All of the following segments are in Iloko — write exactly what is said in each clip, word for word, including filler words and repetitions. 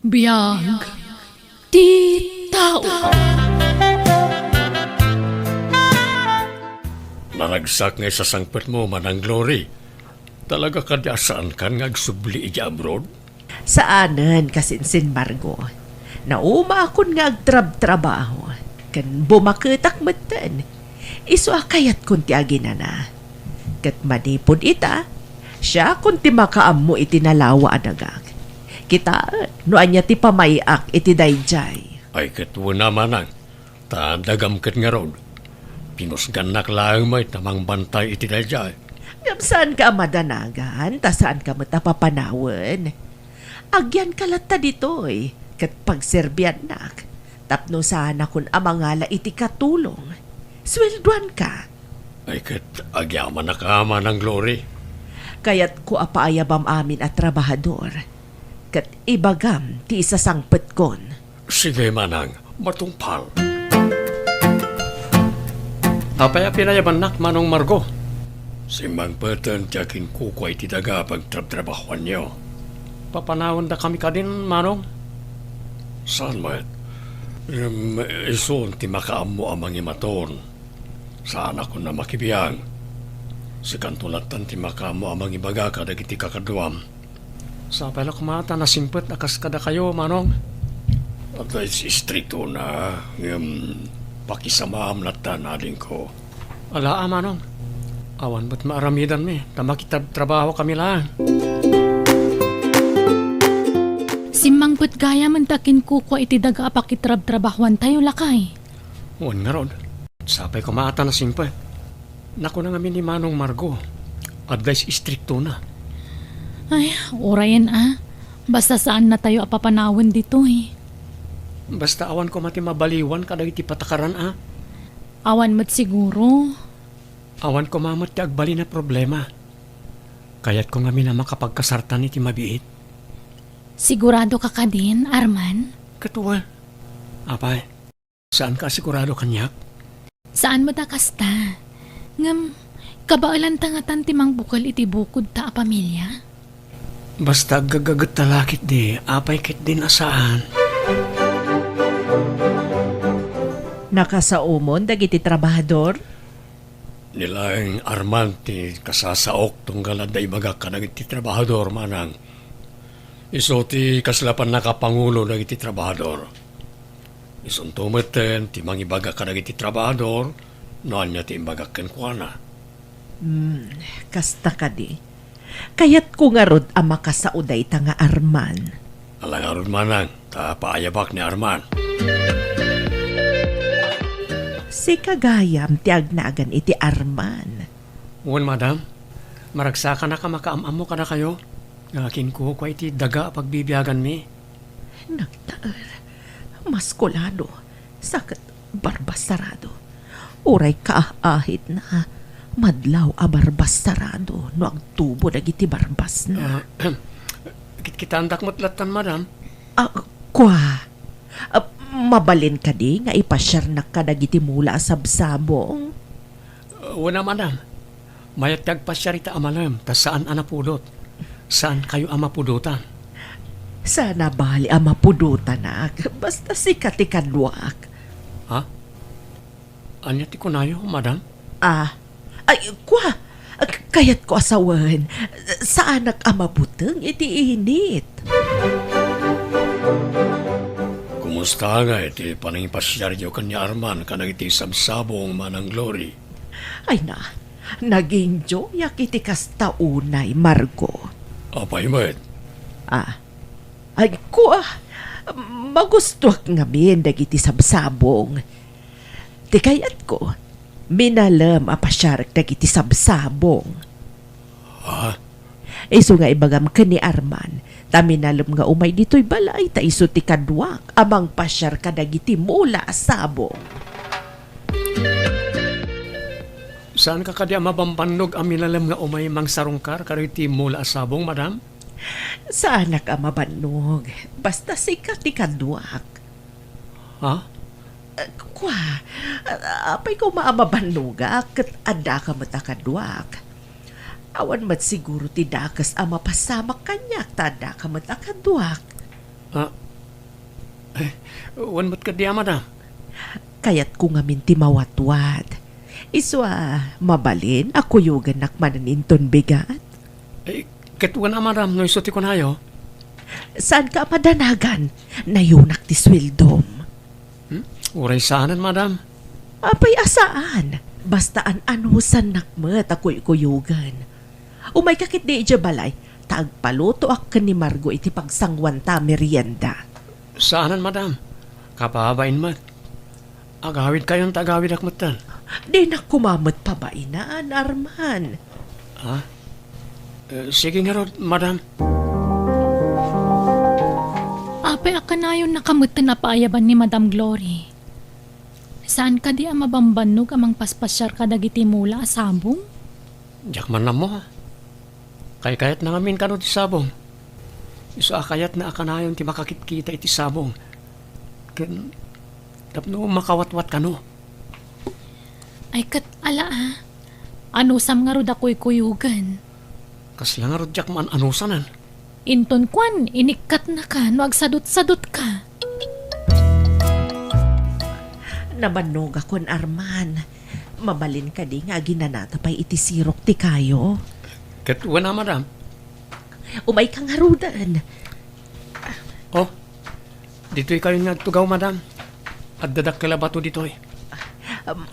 Biag ti tao. Naragsak nga isasangpetmo, Manang Glory. Talaga kadi a saankan nga agsubli idiay abroad? Saanen, Kasinsin Margo. Naumaakon nga agtrabtrabaho, ken bumaketak metten. Isu a kayatkon ti aginana. Ket manipud ita, siakon ti makaammo iti nalawa a dagak. Kitaen no ania ti pamay-ak iti daydiay. Ay, ket wen a, Manang, ta dagam ket ngarud. Pinusgannak laeng met a mangbantay iti daydiay. Ngem saanka a madanagan, ta saanka met a papanawen. Agyanka latta ditoy, ket pagserbiannak, tapno saanakon a mangala iti katulong. Sueldoanka. Ay, ket agyamanak a, Manang Glory. Kayatko a paayabam amin a trabahador, ket ibagam ti isasangpetkon. Sige, Manang, matungpal. Apay a pinayabannak, Manong Margo? Simmangpeten ti akinkukua iti daga a pagtrabtrabahoanyo. Papanawendakami kadin, Manong? Saan met? Em, isun ti makaammo a mangimaton. Saanakon a makibiang. Sikanto lattan ti makaammo a mangibaga kadagiti kakaduam. Sapay la koma ta nasimpet a kas kadakayo, Manong. Adda iti istriktona, ngem pakisamaam lattan, adingko. Alaa, Manong. Awan met maaramidanmi, ta makitrabtrabahokami laeng. Simmangpet gayam ta kinkukua iti daga a pakitrabtrabahoantayo, lakay. Wen ngarud, sapay koma a ta nasimpet. Nakuna ngamin ni Manong Margo, adda iti istriktona. Ay, urayen a. Basta saannatayo a papanawen ditoy. Basta awan koma ti mabaliwan kadagiti patakaran a. Awan met siguro. Awan koma met ti agbalin a problema. Kayatko ngamin a makapagkasartan iti mabiit. Siguradoka kadin, Arman? Ket wen. Apay, saanka a sigurado kaniak? Saan met a kasta. Ngem, kabaelanta ngatan ti mangbukel iti bukodta a pamilia? Basta aggagagetta la ketdi, apay ketdin a saan. Nakasaomon dagiti trabahador? Ni laeng Arman ti kasasaok tunggal adda ibagak kadagiti trabahador, Manang. Isu ti kasla pannakapangulo dagiti trabahador. Isunto metten ti mangibaga kadagiti trabahador no ania ti imbagak kenkuana. Hmm, kasta kadi. Kayatko ngarud a makasao dayta nga Arman. Ala ngarud, Manang, ta paayabak ni Arman. Sika gayam ti agnagan iti Arman. Wen, madam. Maragsakanak a makaam-ammo kadakayo nga kinkukua iti daga a pagbibiaganmi. Nagtaer. Maskulado. Sa ket barbasarado. Uray kaah-ahitna, madlaw a barbasarado no agtubo dagiti barbasna. Ah, kitkitaendak met lattan, madam. Ah, kua. Ah, mabalin kadi nga ipasiarnak kadagiti mula a sabsabong? Ah, wen a, madam. Mayat ti agpasiar ita a malem, ta saan a napudot. Saankayo a mapudotan. Saan a bali a mapudotanak. Basta sika ti kaduak. Ha? Ania ti kunayo, madam? Ah, ay, kua, k-, kayatko a sawen, saanak a mabuteng iti init. Kumusta ngay ti panangipasiaryo ken ni Arman kadagiti sabsabong, Manang Glory? Ay na, nag-enjoyak iti kasta unay, Margo. Apay met? Ah, ay, kua, magustuak ngamin dagiti sabsabong. Ti kayatko, minalem a pasiarek dagiti sabsabong. Ha? Isu nga ibagam ken ni Arman, ta minalem nga umay ditoy balay ta isu ti kaduak a mangpasiar kadagiti mula a sabong. Saanka kadi a mabambannog a minalem nga umay mangsarungkar kadagiti mula a sabong, madam? Saanak a mabannog. Basta sika ti kaduak. Ha? Eh, kua, a-, apay koma a mabannogak ket addaka met a kaduak. Awan met siguro ti dakes a mapasamak kaniak ta addaka met a kaduak. Ah, Wen met kadi a, madam. Kayatko ngamin ti mawatwat. Isu a, mabalin a kuyogennak manen inton bigat? Eh, ket wen a, madam, no isu ti kunayo. Saanka a madanagan? Nayunak ti sueldom. Hmm? Uray saanen, madam. Apay a saan? Basta an-anusannak met a kuykuyogen. Umayka ketdi idiay balay, ta agpalutoak ken ni Margo iti pagsanguanta a merienda. Saanen, madam. Kababain met. Agawidkayon ta agawidak metten. Dinak koma met pabainan, Arman. Ha? Eh, sige ngarud, madam. Apay a kanayonnaka metten a paayaban ni Madam Glory? Saan kadi a mabambannog a mangpaspasiar kadagiti mula a sabong? Diak man ammo. Kaykayatna ngamin kano ti sabong. Isu a kayatna a kanayon ti makakitkita iti sabong. Ken tapno makawatwat kano. Ay, ket ala a. Anusam ngarud a kuykuyogen. Kasla ngarud diak man-anusanen. Inton kuan, inikkatnaka no agsadutsadutka. Nabannogakon, Arman. Mabalin kadi nga aginanata pay iti sirok ti kayo? Ket wen a, madam. Umayka ngaruden. Oh, ditoy kayon nga agtugaw, madam. Adda dakkel a bato ditoy.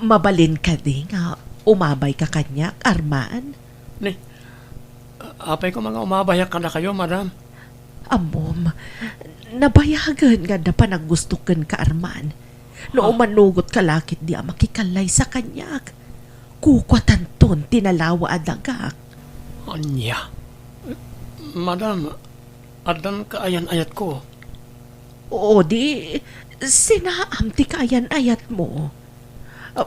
Mabalin kadi nga umabayka kaniak, Arman? Ni, apay koma nga umabayak kadakayo, madam? Ammom, nabayagen nga adda panaggustok kenka, Arman. No, ah, umanugotka la ketdi a makikallaysa kaniak, kukuatanton ti nalawa a dagak. Ania? Madam, addan kaayan-ayatko. O di, sinaam ti kaayan-ayatmo. Ah,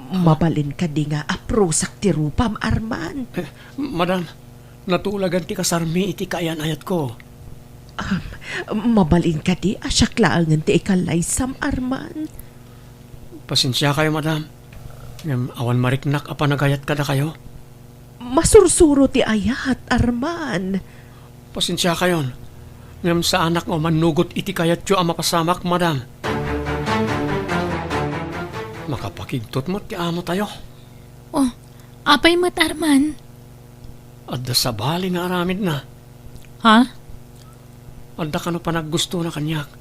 mabalin kadi nga aprusak ti rupam, Arman? Eh, madam, natulagan ti kasarmi iti kaayan-ayatko. Um, mabalin kadi a siak laengen ti ikallaysam, Arman? Pasensiakayo, madam. Ngem awan mariknak a panagayat kadakayo. Masursuro ti ayat, Arman. Pasensiakayon, ngem saanak nga umannugot iti kayatyo a mapasamak, madam. Makapakigtot met ti amotayo. Oh, apay met, Arman? Adda sabali nga aramidna. Ha? Adda kano panaggustona kaniak,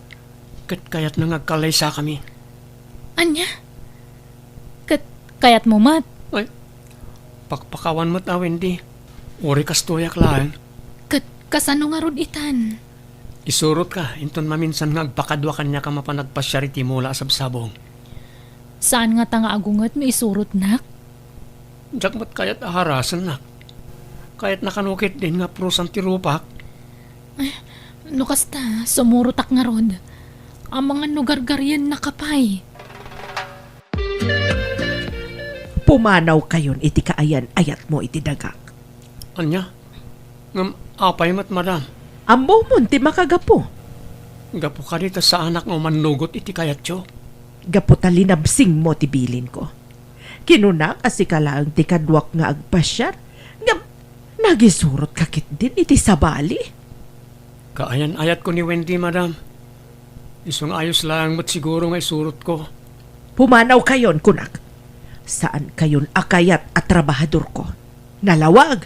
ket kayatna nga agkallaysakami. Ania? Ket kayatmo met? Ay, pakpakawan met a, Wendy. Uray kastoyak laeng. Ket kasano ngarud itan? Isurotka, inton maminsan nga agpakadua kaniak a mapan agpasiar iti mula a sabsabong. Saan ngata nga agunget no isurotnak? Diak met kayat a harasennak. Kayatna kano ketdin nga aprusan ti rupak. Eh, no kasta, sumurotak ngarud. Amangan no gargariennaka pay. Pumanawkayon iti kaayan-ayatmo iti dagak. Ania? Ngem apay met, madam? Ammomon ti makagapu. Gapu kadi ta saanak nga umannugot iti kayatyo? Gapu ta linabsingmo ti bilinko. Kinunak a sika laeng ti kaduak nga agpasiar, ngem nagisurotka ketdin iti sabali. Kaayan-ayatko ni Wendy, madam. Isu nga ayos laeng met siguro nga isurotko. Pumanawkayon, kunak. Saankayon a kayat a trabahadorko. Nalawag!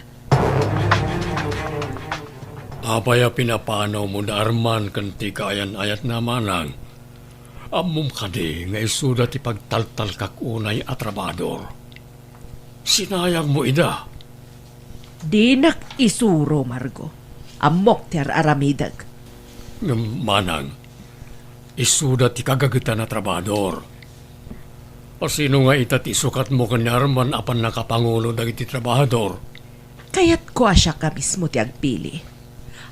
Apay a pinapanawmo da Arman ken ti kaayan-ayatna, manang? Ammom kadi nga isuda ti pagtaltalkak unay a trabahador? Sinayangmo ida. Dinak isuro, Margo. Ammok ti ar-aramidek. Ngem, manang, isuda ti kagagetan a trabahador. A sino nga ita ti isukatmo ken ni Arman a pannakapangulo dagiti trabahador? Kayatko a siak a mismo ti agpili.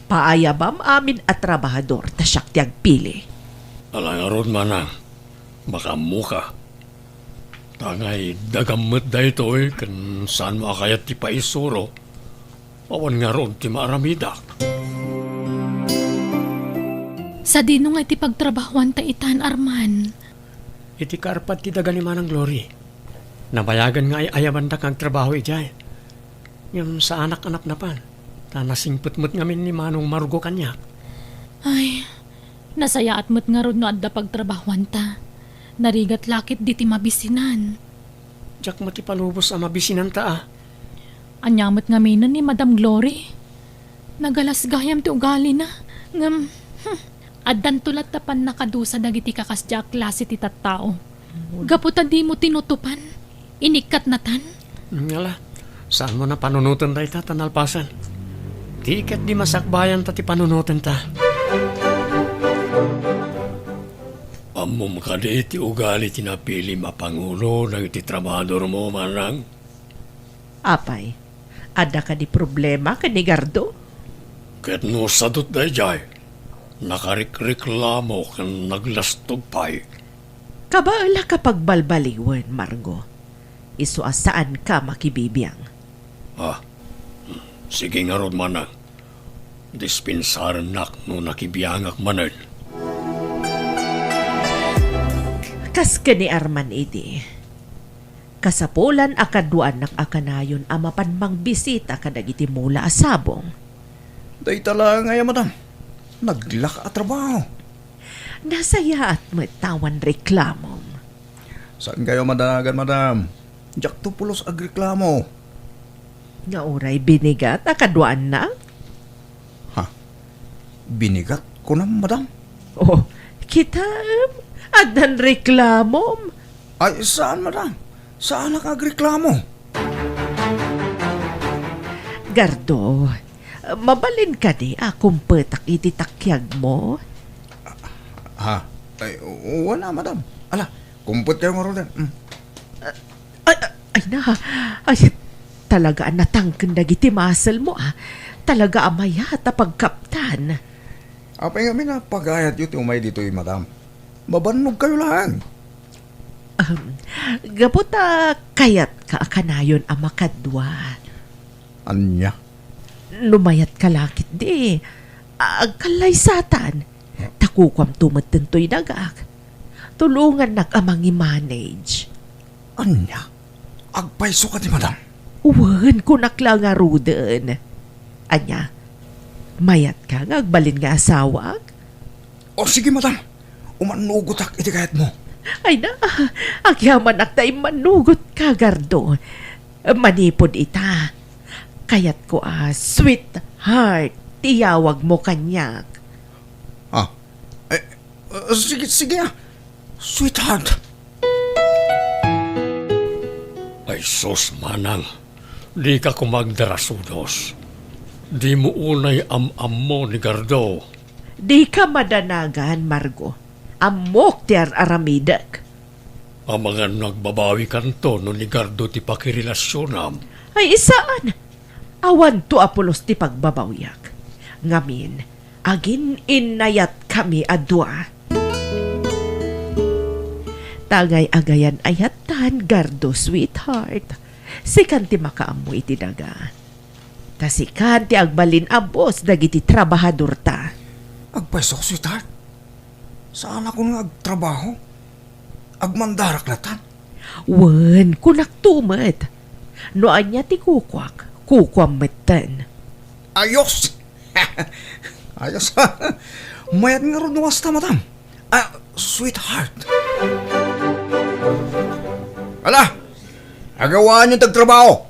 Paayabam amin a trabahador ta siak ti agpili. Ala ngarud, manang, makaammoka. Ta ngay dagam met daytoy ken saanmo a kayat ti paisuro, awan ngarud ti maaramidak. Sadino nga iti pagtrabahoanta itan, Arman? Iti kaarpad ti daga ni Manang Glory. Nabayagan nga ay-ayabandak nga agtrabaho idiay. Ngem saanak a napnapan, ta nasingpet met ngamin ni Manong Margo kaniak. Ay, Nasayaat met ngarud no adda pagtrabahuanta. Narigat la ketdi ti mabisinan. Diak met ipalubos a mabisinanta, a. Ania met ngamin ni Madam Glory? Nagalas gayam ti ugalina. Ngem, hmm, addanto latta pannakadusa dagiti kakasdia a klase ti tattao. Gapu ta dimo tinutopan, inikkatnatan. Ngala, saanmo a panunoten dayta ta nalpasen. Di ketdi masakbayanta ti panunotenta. Ammom kadi ti ugali ti napilim a pangulo dagiti trabahadormo, Manang? Apay, adda kadi problema ken ni Gardo? Ket no sadut daydiay, nakarikreklamo ken naglastog pay. Kabaelak a pagbalbaliwen, Margo. Isu a saanka makibibiang. Ah, sige ngarud, Manang. Dispensarennak no nakibiangak manen. Kas ken ni Arman idi, kasapulan a kaduaannak a kanayon a mapan mangbisita kadagiti mula a sabong. Dayta laeng aya, madam? Naglaka a trabaho. Nasayaat met ta awan reklamom. Saankayo madanagan, madam? Diakto pulos agreklamo. Nga uray binigat a kaduaanna? Ha? Binigat, kunam, madam? Oh, kitaem, addan reklamom. Ay, saan, madam? Saanak agreklamo? Gardo, mabalin kadi a kumpetak iti takiagmo? Ha? Ay, wala, madam. Ala, kumpetkayo ngaruden. Mm. Ay, ay, ay na. Ay, talaga a natangken dagiti muscle mo, ah. Talaga a mayat a pagkaptan. Apay ngamin a pagayatyo ti umay ditoy, madam? Mabannogkayo laeng. Um, gapu ta kayatka a kanayon a makadua. Ania? No mayatka la ketdi, agkallaysatan. Ta kukuamto met ditoy dagak. Tulongannak a mangi-manage. Ania? Agpayso kadi, madam? Wen, kunak la ngaruden. Ania? Mayatka nga agbalin nga asawak? O, sige, madam. Umannugotak iti kayatmo. Ay na, agyamanak ta immannugotka, Gardo. Manipud ita, kayatko a sweetheart ti iyawagmo kaniak. Ah, eh, eh, sige, sige, ah. Sweetheart. Ay sus, Manang, dika koma agdarasudos. Dimo unay am-ammo ni Gardo. Dika madanagan, Margo. Ammok ti ar-aramidek. Amangan no agbabawikanto no ni Gardo ti pakirelasionam. Ay, saan. Awanto a pulos ti pagbabawiak. Ngamin, agin-innayatkami a dua. Ta agay-agayan ayattan, Gardo, sweetheart. Sikan ti makaammo iti daga. Ta sikan ti agbalin a boss dagiti trabahadorta. Agpayso, sweetheart. Saanak nga agtrabaho. Agmandarak latan. Wen, kunakto met. No ania ti kukuak, kukuam metten. Ayos! Ayos. Mayat ngarud no kasta, madam. Ah, sweetheart. Ala, agawaanyo ti agtrabaho.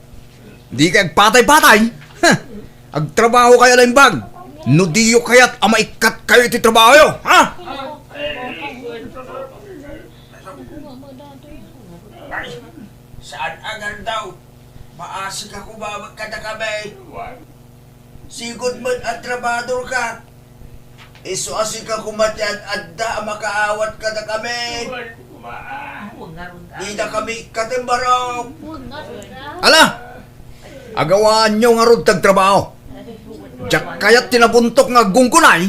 Dikay agpatay-patay. Ha? Agtrabahokayo a naimbag. No diyo kayat a maikkat kayo iti trabahoyo, ha? Ay, saan a Gardo? Maasika koma met kadakami. Sigud met a trabahadorka. Isu a sika koma ti ad-adda a makaawat kadakami. Didakami ikkaten barok. Ala! Agawaanyo ngarud ti agtrabaho. Diak kayat ti nabuntok nga aggunggunay.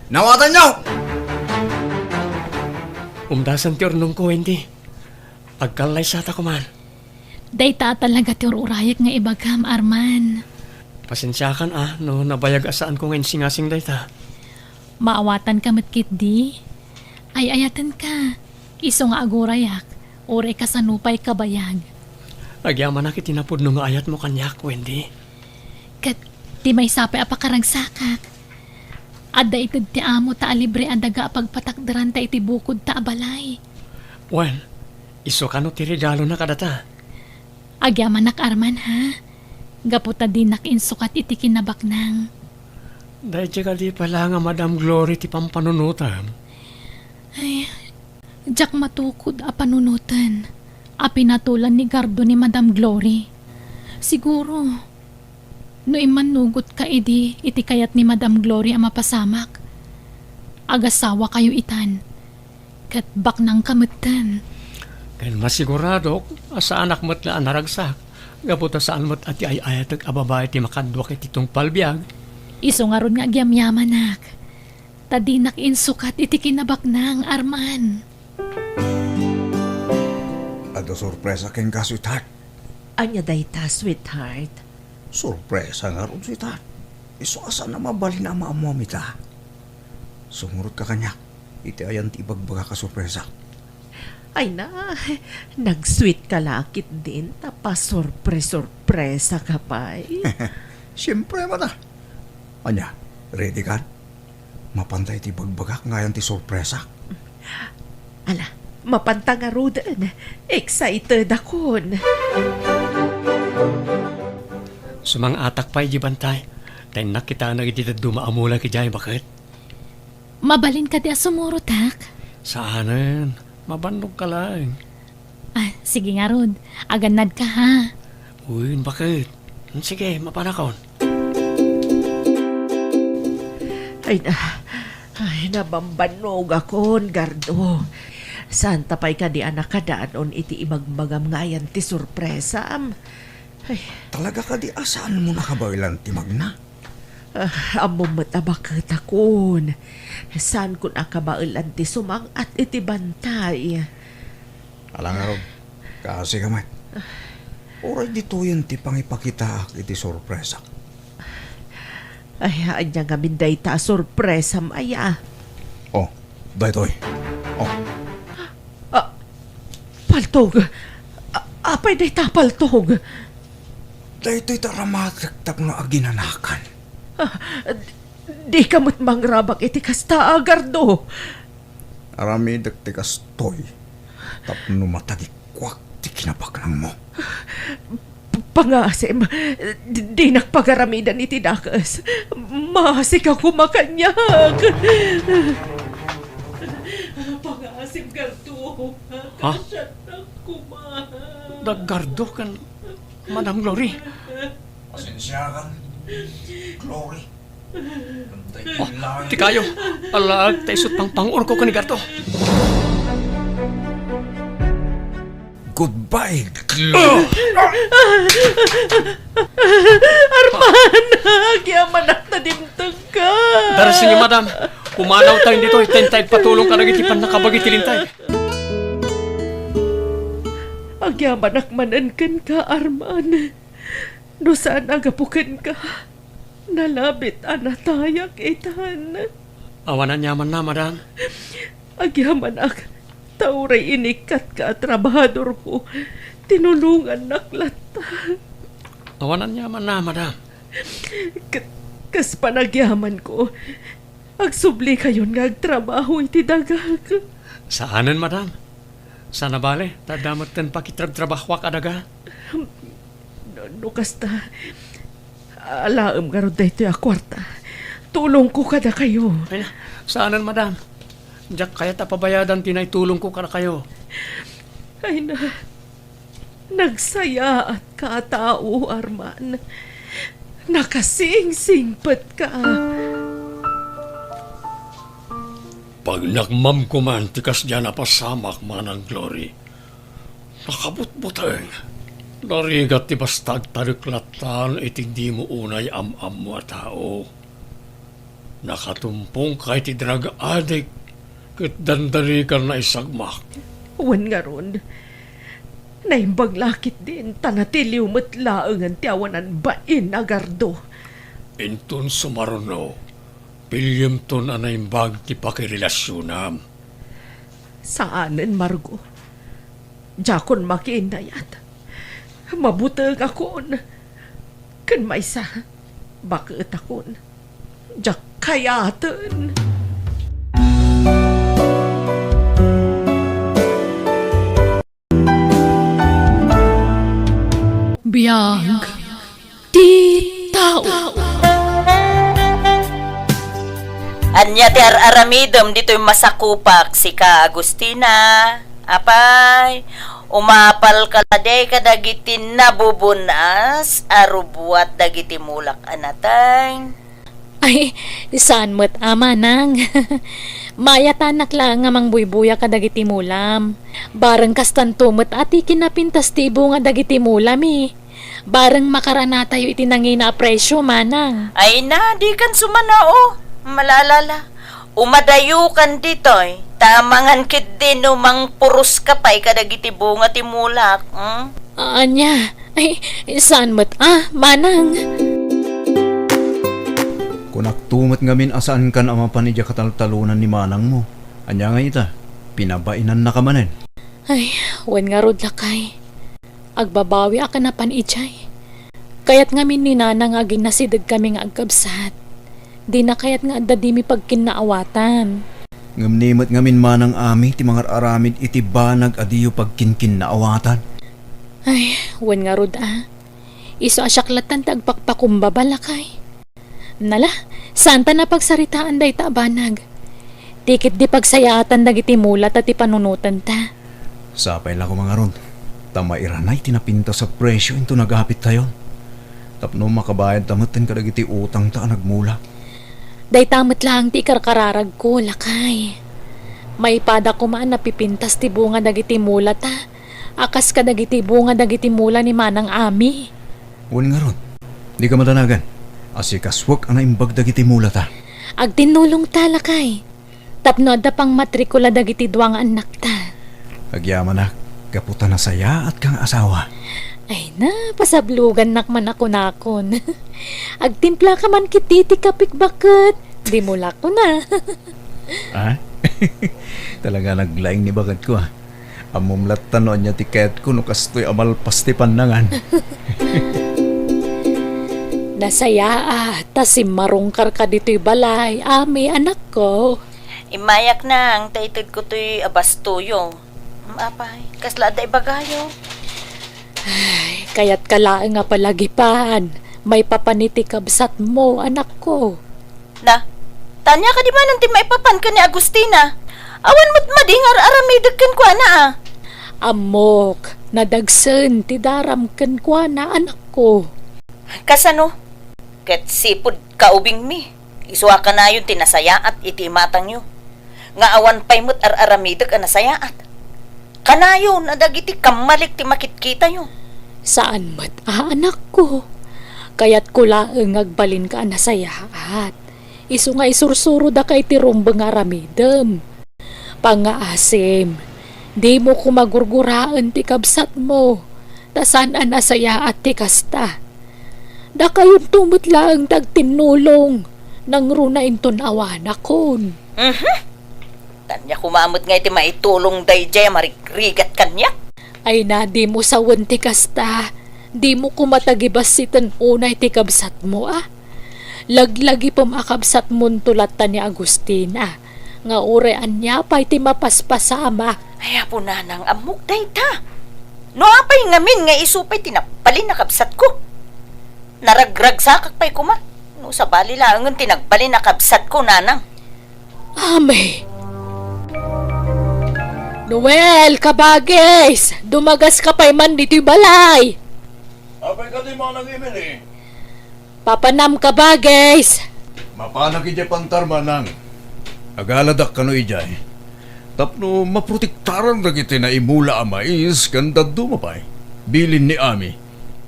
Nawatanyo! Umdasen ti urnongko, Wendy. Agkallaysata koman. Dayta a talaga ti ur-urayek nga ibagam, Arman. Pasensiakan a no nabayag a saanko nga insingasing dayta. Maawatanka met ketdi. Ay-ayatenka. Isu nga agurayak, uray kasano pay kabayag. Agyamanak iti napudno nga ayatmo kaniak, Wendy. Ket ti maysa pay a pakaragsakak, Adda ited ti amo ta alibre a daga a pagpatakderanta iti bukodta a balay. Wen, isu kano ti regalona kadata? Agyamanak, Arman, ha? Gapu ta dinak insukat iti kinabaknang. Daydi kadi pay la nga Madam Glory ti pampanunotam? Ay, diak matukod a panunoten a pinatolan ni Gardo ni Madam Glory. Siguro, no immannugotka idi iti kayat ni Madam Glory a mapasamak, agasawakayo itan, ket baknangka metten. Ken masiguradok a saanak met la a naragsak, gapu ta saan met a ti ay-ayatek a babai ti makadduak iti tungpal biag. Isu ngarud nga agyamyamanak, ta dinak insukat iti kinabaknang, Arman. Adda sorpresa kenka, sweetheart. Ania dayta, sweetheart? Sorpresa ngarud, sweetheart. Isu a saan a mabalin a maammuam ita. Sumurotka kaniak iti ayan ti ibagbagak a sorpresa. Ay na, nag-sweet ka la ketdin ta pasorpre-sorpresa ka pay. Siempre, mata. Ania, ready kan? Mapanta iti bagbagak nga ayan ti sorpresa. Ala, mapanta ngaruden. Excited akon. Sumang-atak pay di bantay. Ta innak kitaen dagiti dadduma a mula idiay, baket. Mabalin kadi a sumurotak? Saanen. Mabannogka laeng. Ah, sige ngarud. Agannadka, ha? Uy, baket. Sige, mapanakon. Ay na, ay, nabambannogakon, Gardo. Saanta pay kadi a nakadanon iti ibagbagam nga ayan ti sorpresam? Ay. Talaga kadi a saanmo nakabaelan ti magna? Ah, ammom met a baketakon. Saankon a kabaelan ti sumang-at iti bantay. Ala ngarud, kaasi ka met. Uray ditoyen ti pangipakitaak iti sorpresak. Ay, ania ngamin dayta a sorpresam aya? Oh, daytoy. Oh. Ah, paltog. A-, apay dayta a paltog? Daytoy ti aramatek tapno aginanakan. Ah, di-, dika met mangrabak iti kasta, Gardo. Aramidek ti kastoy tapno matagikuak ti kinabaknangmo. P-, pangaasim, di-, dinak pagaramidan iti dakes. Maasika koma kaniak. Pangaasim, Gardo. Ha? Kasiatnak koma. Da Gardo ken Madam Glory. Pasensiakan, Glory. Oh, ti kayo. Alaag ta isut' pangpang-urko ken ni Gardo. Goodbye, Glory. Arman, agyamanak ta dimtengka. Darasengyo, madam. Pumanaw tayo ditoy, ta intay patulong kadagiti pannakabagi ti lintay. Agyamanak manen kenka, Arman. No saan a gapu kenka, nalabit a natayak itan. Awan aniamanna, madam. Agyamanak, ta uray inikkatka a trabahadorko, tinulongannak latta. Awan aniamanna, madam. K-, kas panagyamanko, agsubli kayon nga agtrabaho iti dagak. Saanen, madam. Saan a bale, ta adda metten pakitrabtrabahoak a daga. No, no kasta, alaem ngarud daytoy a kuarta. Tulongko kadakayo. Ay na, saanen, madam. Diak kayat a pabayadan ti naitulongko kadakayo. Ay na, nagsayaatka a tao, Arman. Nakasingsingpetka. Pagnakmamko man ti kasdiay a pasamak, Manang Glory. Nakabutbuteng. Narigat ti basta agtalek lattan iti dimo unay am-ammo a tao. Nakatumpongka iti drug addict ket dandanikan naisagmak. Wen ngarud, naimbag la ketdin ta natiliw met laengen ti awanan bain a Gardo. Inton sumaruno, piliyemton a naimbag ti pakirelasionam. Saanen, Margo. Diakon makiinnayat. Mabutengakon. Ken maysa, baketakon. Diak kayaten. Biag ti tao. Ania ti ar-aramidem ditoy masakupak, sika, Agustina? Apay, umapalka la di kadagiti nabubun-as a rubuat dagiti mulak a nateng? Ay, saan met a, manang. Maayatanak laeng a mangbuybuya kadagiti mulam. Bareng kastanto met a ti kinapintas ti bunga dagiti mulami. Bareng makaranatayo iti nangina a presio, manang. Ay na, dikan sumanao. Malalala. Umadayokan ditoy, ta amangan ketdi no mangpuros ka pay kadagiti bunga ti mulak, hmm? Ania? Ay, saan met a, manang? Kunakto met ngamin a saankan a mapan idiay kataltalonan ni manangmo. Ania ngay ita? Pinabainannaka manen? Ay, wen ngarud, lakay. Agbabawiak a napan idiay. Kayat ngamin ni nanang a aginasidegkami nga agkabsat. Dina kayat nga adda dimi pagkinnaawatan. Ngem ni met ngamin manang Ami ti mangar-aramid iti banag a diyo pagkinkinnaawatan. Ay, wen ngarud a. Isu a siak lattan ti agpakpakumbaba, lakay. Nala, saanta a pagsaritaan dayta a banag. Ti ketdi pagsayaatan dagiti mulata ti panunotanta. Sapay la koma ngarud, ta mairanay ti napintas a presio inton agapittayon. Tapno makabayadta metten kadagiti utangta a nagmula. Dayta met laeng ti ikarkararagko, lakay. Maipada koma a napipintas ti bunga dagiti mulata a kas kadagiti bunga dagiti mula ni Manang Ami. Wen ngarud, dika madanagan. Asikasuek a naimbag dagiti mulata. Agtinnulongta, lakay. Tapno adda pangmatrikula dagiti dua nga annakta. Agyamanak, gapu ta nasayaatka nga asawa. Ay na, pasablogannak man a kunakon. Agtimplaka man ketdi iti kapek baket. Dimo la kuna. Ah? Talaga naglaing ni baketko, ah. Ammom latta no ania ti kayatko no kastoy a malpas ti pannangan. Nasayaat ta simmarungkarka ditoy balay, Ami, anakko. Immayak nang ta itedko toy a bastoyo. Apay, kasla adda ibagayo? Ay, kayatka laeng a palagipan. Maipapan iti kabsatmo, anakko. Na, ta ania kadi manen ti maipapan ken ni Agustina? Awan met madi nga ar-aramidek kenkuana, a. Ammok, nadagsen ti daram kenkuana, anakko. Kasano? Ket sipud kaubingmi, isu a kanayon ti nasayaat iti imatangyo, nga awan pay met ar-aramidek a nasayaat. Kanayon a dagiti kammalik ti makitkitayo. Saan met a, anakko. Kayatko laeng nga agbalinka a nasayaat. Isu nga isursurodaka iti rumbeng nga aramidem. Pangngaasim, dimo koma gurguraen ti kabsatmo, ta saan a nasayaat ti kasta. Dakayonto met laeng ti agtinnulong, nangruna inton awanakon. Mhm. Ania koma met ngay ti maitulong daydiay a marigrigat kaniak? Ay na, dimo sawen ti kasta. Dimo koma tagibassiten unay ti kabsatmo, a. Laglagipem a kabsatmonto latta ni Agustina, nga uray ania pay ti mapaspasama. Ay, Apo Nanang, ammok dayta. No apay ngamin nga isu pay ti nagbalin a kabsatko? Naragragsakak pay koma. No sabali laengen ti nagbalin a kabsatko, Nanang. Ami. Noel, kabagis! Dumagaska pay man ditoy balay! Apay kadi, Manang Emily? Papanam, kabagis! Mapanak idiay pantar, Manang. Agaladak kano idiay. Tapno maprotektaran dagiti naimula a mais ken dadduma pay. Bilin ni Ami.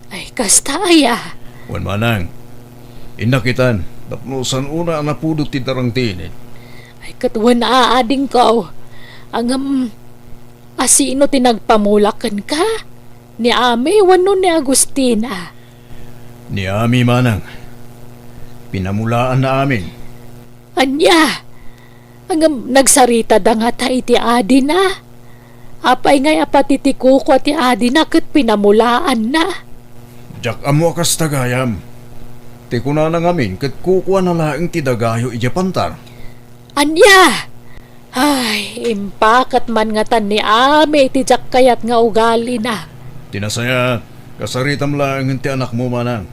Ay, kasta aya? Wen, Manang. Innak itan, tapno saan unay a napudot ti darang ti init. Ay, ket wen a, adingko. Ngem, asino ti nagpamula kenka? Ni Ami wenno ni Agustina? Ni Ami, Manang. Pinamulaanna amin. Ania? Ngem nagsaritada ngata iti adina? Apay ngay a pati ti kukua ti adina ket pinamulaanna? Diak ammo a kasta gayam. Ti Ti kunana ngamin ket kukuana laeng ti dagayo idiay pantar. Ania? Ay, impaket man ngatan ni Ami ti diak kayat nga ugalina. Ti nasayaat, kasaritam laengen ti anakmo, manang.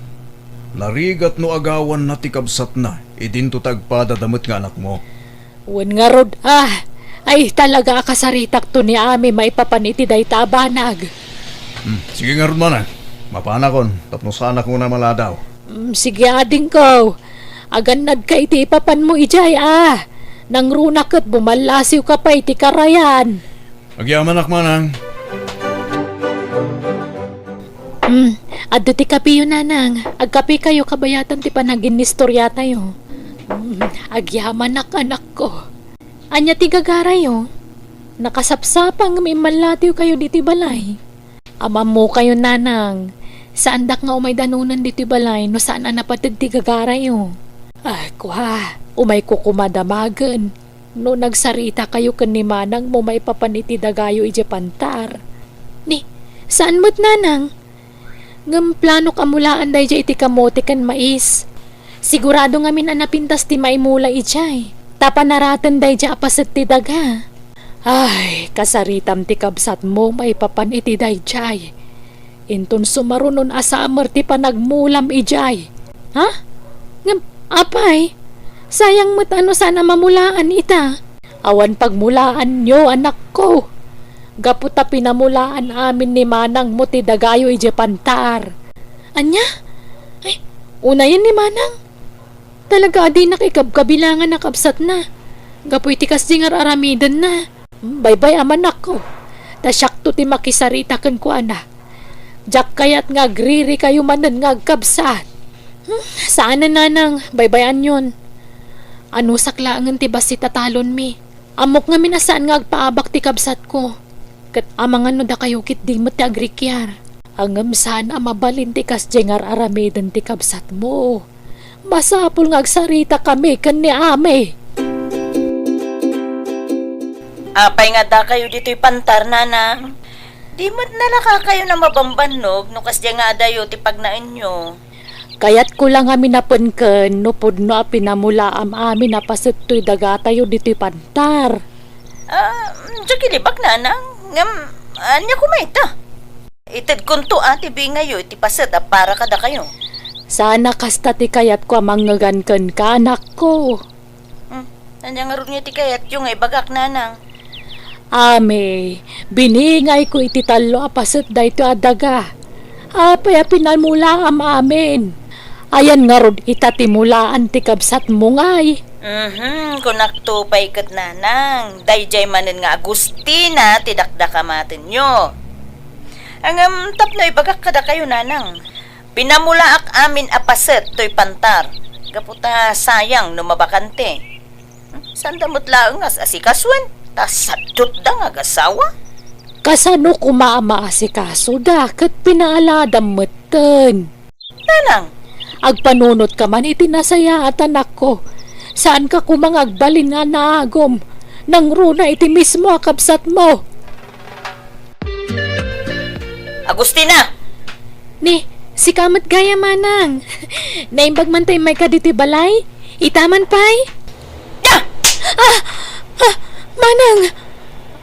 Narigat no agawanna ti kabsatna, idinto ta agpadada met nga anakmo. Wen ngarud, ah, ay talaga a kasaritakto ni Ami maipapan iti dayta a banag. Hmm, sige ngarud, manang. Mapanakon, tapno saanak unay maladaw. Mm, sige, adingko. Agannadka iti ipapanmo idiay, a. Nangruna ket bumallasiwka pay iti karayan. Agyamanak, manang. Mm, adda ti kapiyo, nanang. Agkapikayo kabayatan ti panaginnistoriatayo. Mm, agyamanak, anakko. Ania ti gagarayo? Nakasapsapa ngem immallatiwkayo ditoy balay. Ammokayo, nanang, saandak nga umay danunen ditoy balay no saan a napateg ti gagarayo. Ah, kua, umayko koma damagen no nagsaritakayo ken ni manangmo maipapan iti dagayo idiay pantar. Ni, saan met, nanang? Ngem planok a mulaan daydiay iti kamote ken mais. Sigurado ngamin a napintas ti maimula idiay, ta panaraten daydiay a paset ti daga. Ay, kasaritam ti kabsatmo maipapan iti daydiay. Inton sumarunon a samer ti panagmulam idiay. Ha? Ngem, apay, sayang met a no saan a mamulaan ita. Awan pagmulaanyo, anakko. Gapu ta pinamulaan amin ni manangmo ti dagayo idiay pantar. Ania? Ay, unayen ni manang. Talaga a dinak ikabkabilangan a kabsatna. Gapu iti kasdi nga ar-aramidenna. Baybay-am, anakko. Ta siakto ti makisarita kenkuana. Diak kayat nga agririkayo manen nga agkabsat. Hmm, saanen, nanang, baybay-anyon. Anusak laengen ti bassit a talonmi. Ammok ngamin a saan nga agpaabak ti kabsatko. Ket amangan no dakayo ketdi met ti agrikiar. Ngem saan a mabalin ti kasdiay nga ar-aramiden ti kabsatmo. Masapul nga agsaritakami ken ni Ami. Apay nga addakayo ditoy pantar, nanang? Di met nalakakayon a mabambannog no kasdiay nga adayo ti pagnaenyo. Kayatko la ngamin a penken no pudno a pinamulaam amin a paset toy dagatayo ditoy pantar. Ah, diak ilibak, nanang. Ngem, ania koma ita? Itedkonto a ti bingayo iti paset a para kadakayo. Saan a kasta ti kayatko a mangngegan kenka, anakko. Hmm, ania ngarud nga iti kayatyo nga ibagak, nanang? Ami, biningayko iti tallo a paset daytoy a daga. Apay a pinamulaam amin? Ayan ngarud ita ti mulaan ti kabsatmo ngay? Mhm, kunakto pay ket, nanang, daydiay manen nga Agustina ti dakdakamatenyo. Ngem tapno ibagak kadakayo, nanang, pinamulaak amin a paset toy pantar, gapu ta sayang no mabakante. Hmm, saanda met laeng nga as-asikasuen, ta sadutda nga agasawa. Kasano koma a maasikasoda ket pinaaladam metten? Nanang! Agpanunotka man iti nasayaat, anakko. Saanka koma nga agbalin a naagum. Nangruna iti mismo a kabsatmo. Agustina! Ni, sika met gayam, manang. Naimbag man ta immayka ditoy balay? Ita man pay? Ah! Ah! Ah! Manang!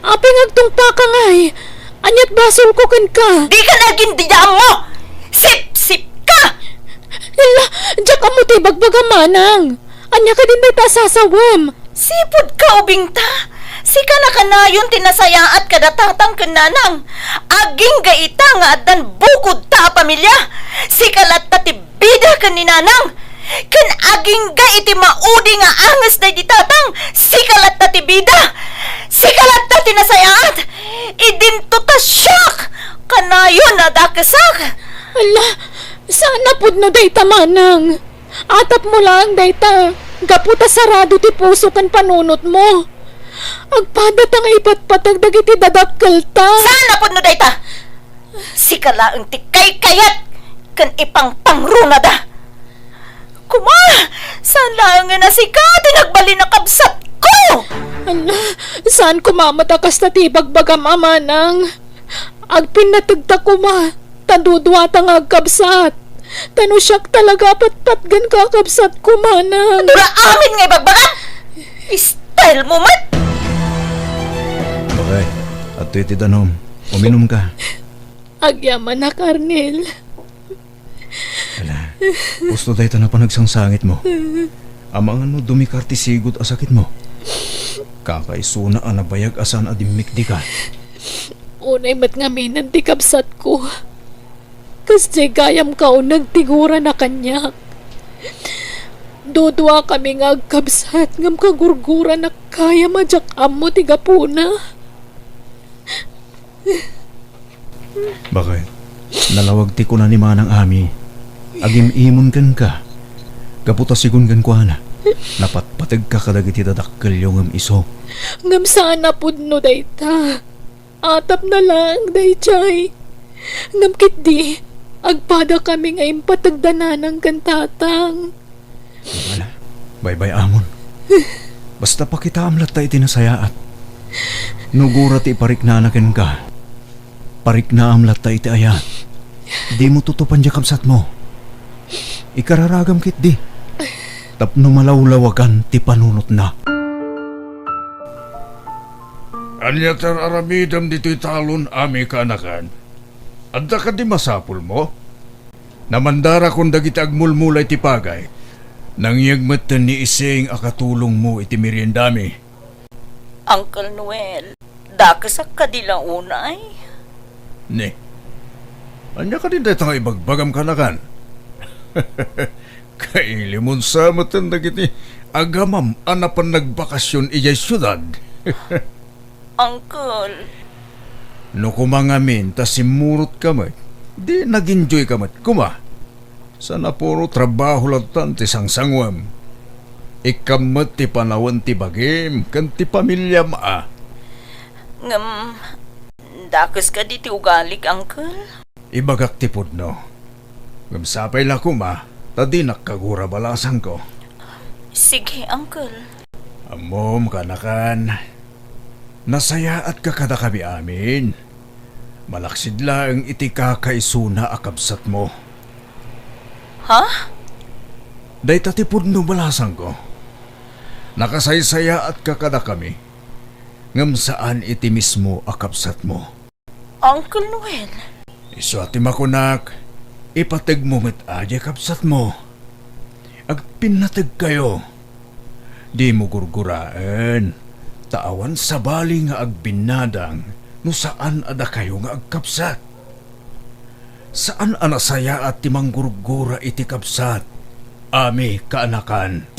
Apay nga agtungpaka ngay? Ania't basolko kenka? Dika nagin dida ammo! Sipsipka! Ella, diak ammo ti ibagbagam, manang. Ania kadin dayta a sasawem? Sipudka, ubingta. Sika nakanayon ti nasayaat kada tatang ken nanang. Agingga ita nga addan bukodta a pamilia. Sika latta ti bida ken ni nanang. Ken agingga iti maudi nga anges daydi tatang. Sika latta ti bida. Sika latta ti nasayaat. Idinto ta siak kanayon a dakesak. Ala, saan a pudno dayta, manang. Atapmo laeng dayta, gapu ta sarado ti puso ken panunotmo. Agpada ta nga ipatpateg dagiti dadakkelta. Saan a pudno dayta? Sika laeng ti kaykayat ken ipangpangrunada. Kuma, saan laengen a sika ti nagbalin a kabsatko? Ala, saan koma met a kasta ti ibagbagam, manang. Agpinnategta koma, ta duduata nga agkabsat. Ta no siak talaga a patpatgenka, kabsatko, manang. Dura amin nga ibagbagam! Style mo met! Bakay, adtoy ti danum. Uminumka. Agyamanak, Arnel. Ala, usto dayta napanagsangsangetmo. Amangan no dumikar ti sigud a sakitmo. Kakaisuna a nabayag a saan a dimmikdika. Unay met ngaminen ti kabsatko. Kasdiay gayam kauneg ti gurana kaniak. Duduakami nga agkabsat ngem kagurguranak gayam a diak ammo ti gapuna. Bakay, nalawag ti kuna ni Manang Ami, agim-imon kenka, gapu ta sigun kenkuana, napatpategka kadagiti dadakkelyo ngem isu. Ngem saan a pudno dayta. Atapna laeng daydiay. Ngem ketdi, agpadakami nga impategda nanang ken tatang. Wala. Baybay-amon. Basta pakitaam latta iti nasayaat. No gura ti ipariknana kenka, pariknaam latta iti ayat. Dimo tutupan diay kabsatmo. Ikararagam ketdi. Tapno malawlawagan ti panunotna. Ania ti ar-aramidem ditoy talon, Ami, kaanakan? Adda kadi masapulmo? Namandarakon dagiti agmulmula iti pagay. Nangyeg metten ni Ising a katulongmo iti meriendami. Uncle Noel, dakesak kadi la unay? Ni, ania kadi dayta nga ibagbagam, kaanakan? Kailimon sa metten dagiti agamam a napan nagbakasyon idiay siudad. Uncle. No koma ngamin ta simmurotka met, di nag-enjoyka met koma. Saan a puro trabaho lattan ti sangsanguem. Ikkam met ti panawen ti bagim ken ti pamiliam a. Ngem, dakes kadi ti ugalik, Uncle? Ibagak ti pudno. Ngem sapay la koma ta dinak kagura balasangko. Sige, Uncle. Ammom, kaanakan, nasayaatka kadakami amin. Malaksid laeng iti kakaisuna a kabsatmo. Ha? Dayta ti pudno balasangko. Nakasaysayaatka kadakami, ngem saan iti mismo a kabsatmo. Uncle Noel. Isu a ti makunak, ipategmo met a diay kabsatmo. Agpinnategkayo. Dimo gurguraen, ta awan sabali nga agbinnadang no saan a dakayo nga agkabsat. Saan a nasayaat ti manggurgura iti kabsat, Ami, kaanakan.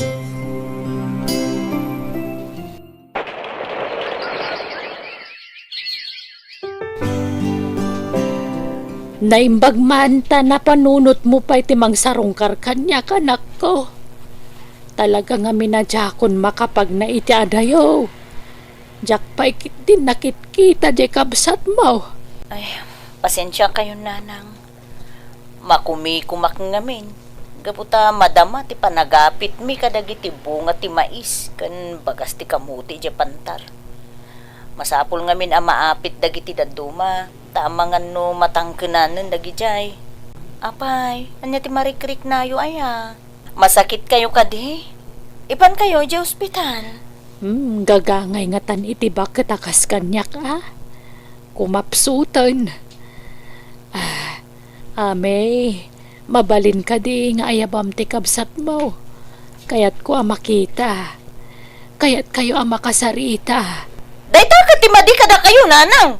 Naimbag man ta napanunotmo pay ti mangsarungkar kaniak, anakko. Talaga ngamin a diakon makapagna iti adayo. Diak pay ketdi nakitkita diay kabsatmo. Ay, pasensiakayon, nanang. Makumikumak ngamin, gapu ta madama ti panagapitmi kadagiti bunga ti mais ken bagas ti kamote idiay pantar. Masapul ngamin a maapit dagiti dadduma, ta amangan no matangkenanen dagidiay. Apay, ania ti marikriknayo aya? Masakitkayo kadi? Ipankayo idiay ospital. Hmm, gagangay ngatan iti baket a kas kaniak a. Kumapsuten. Ah, Ami, mabalin kadi nga ayabam ti kabsatmo? Kayatko a makita. Kayatkayo a makasarita. Dayta ket ti madi kadakayo, nanang.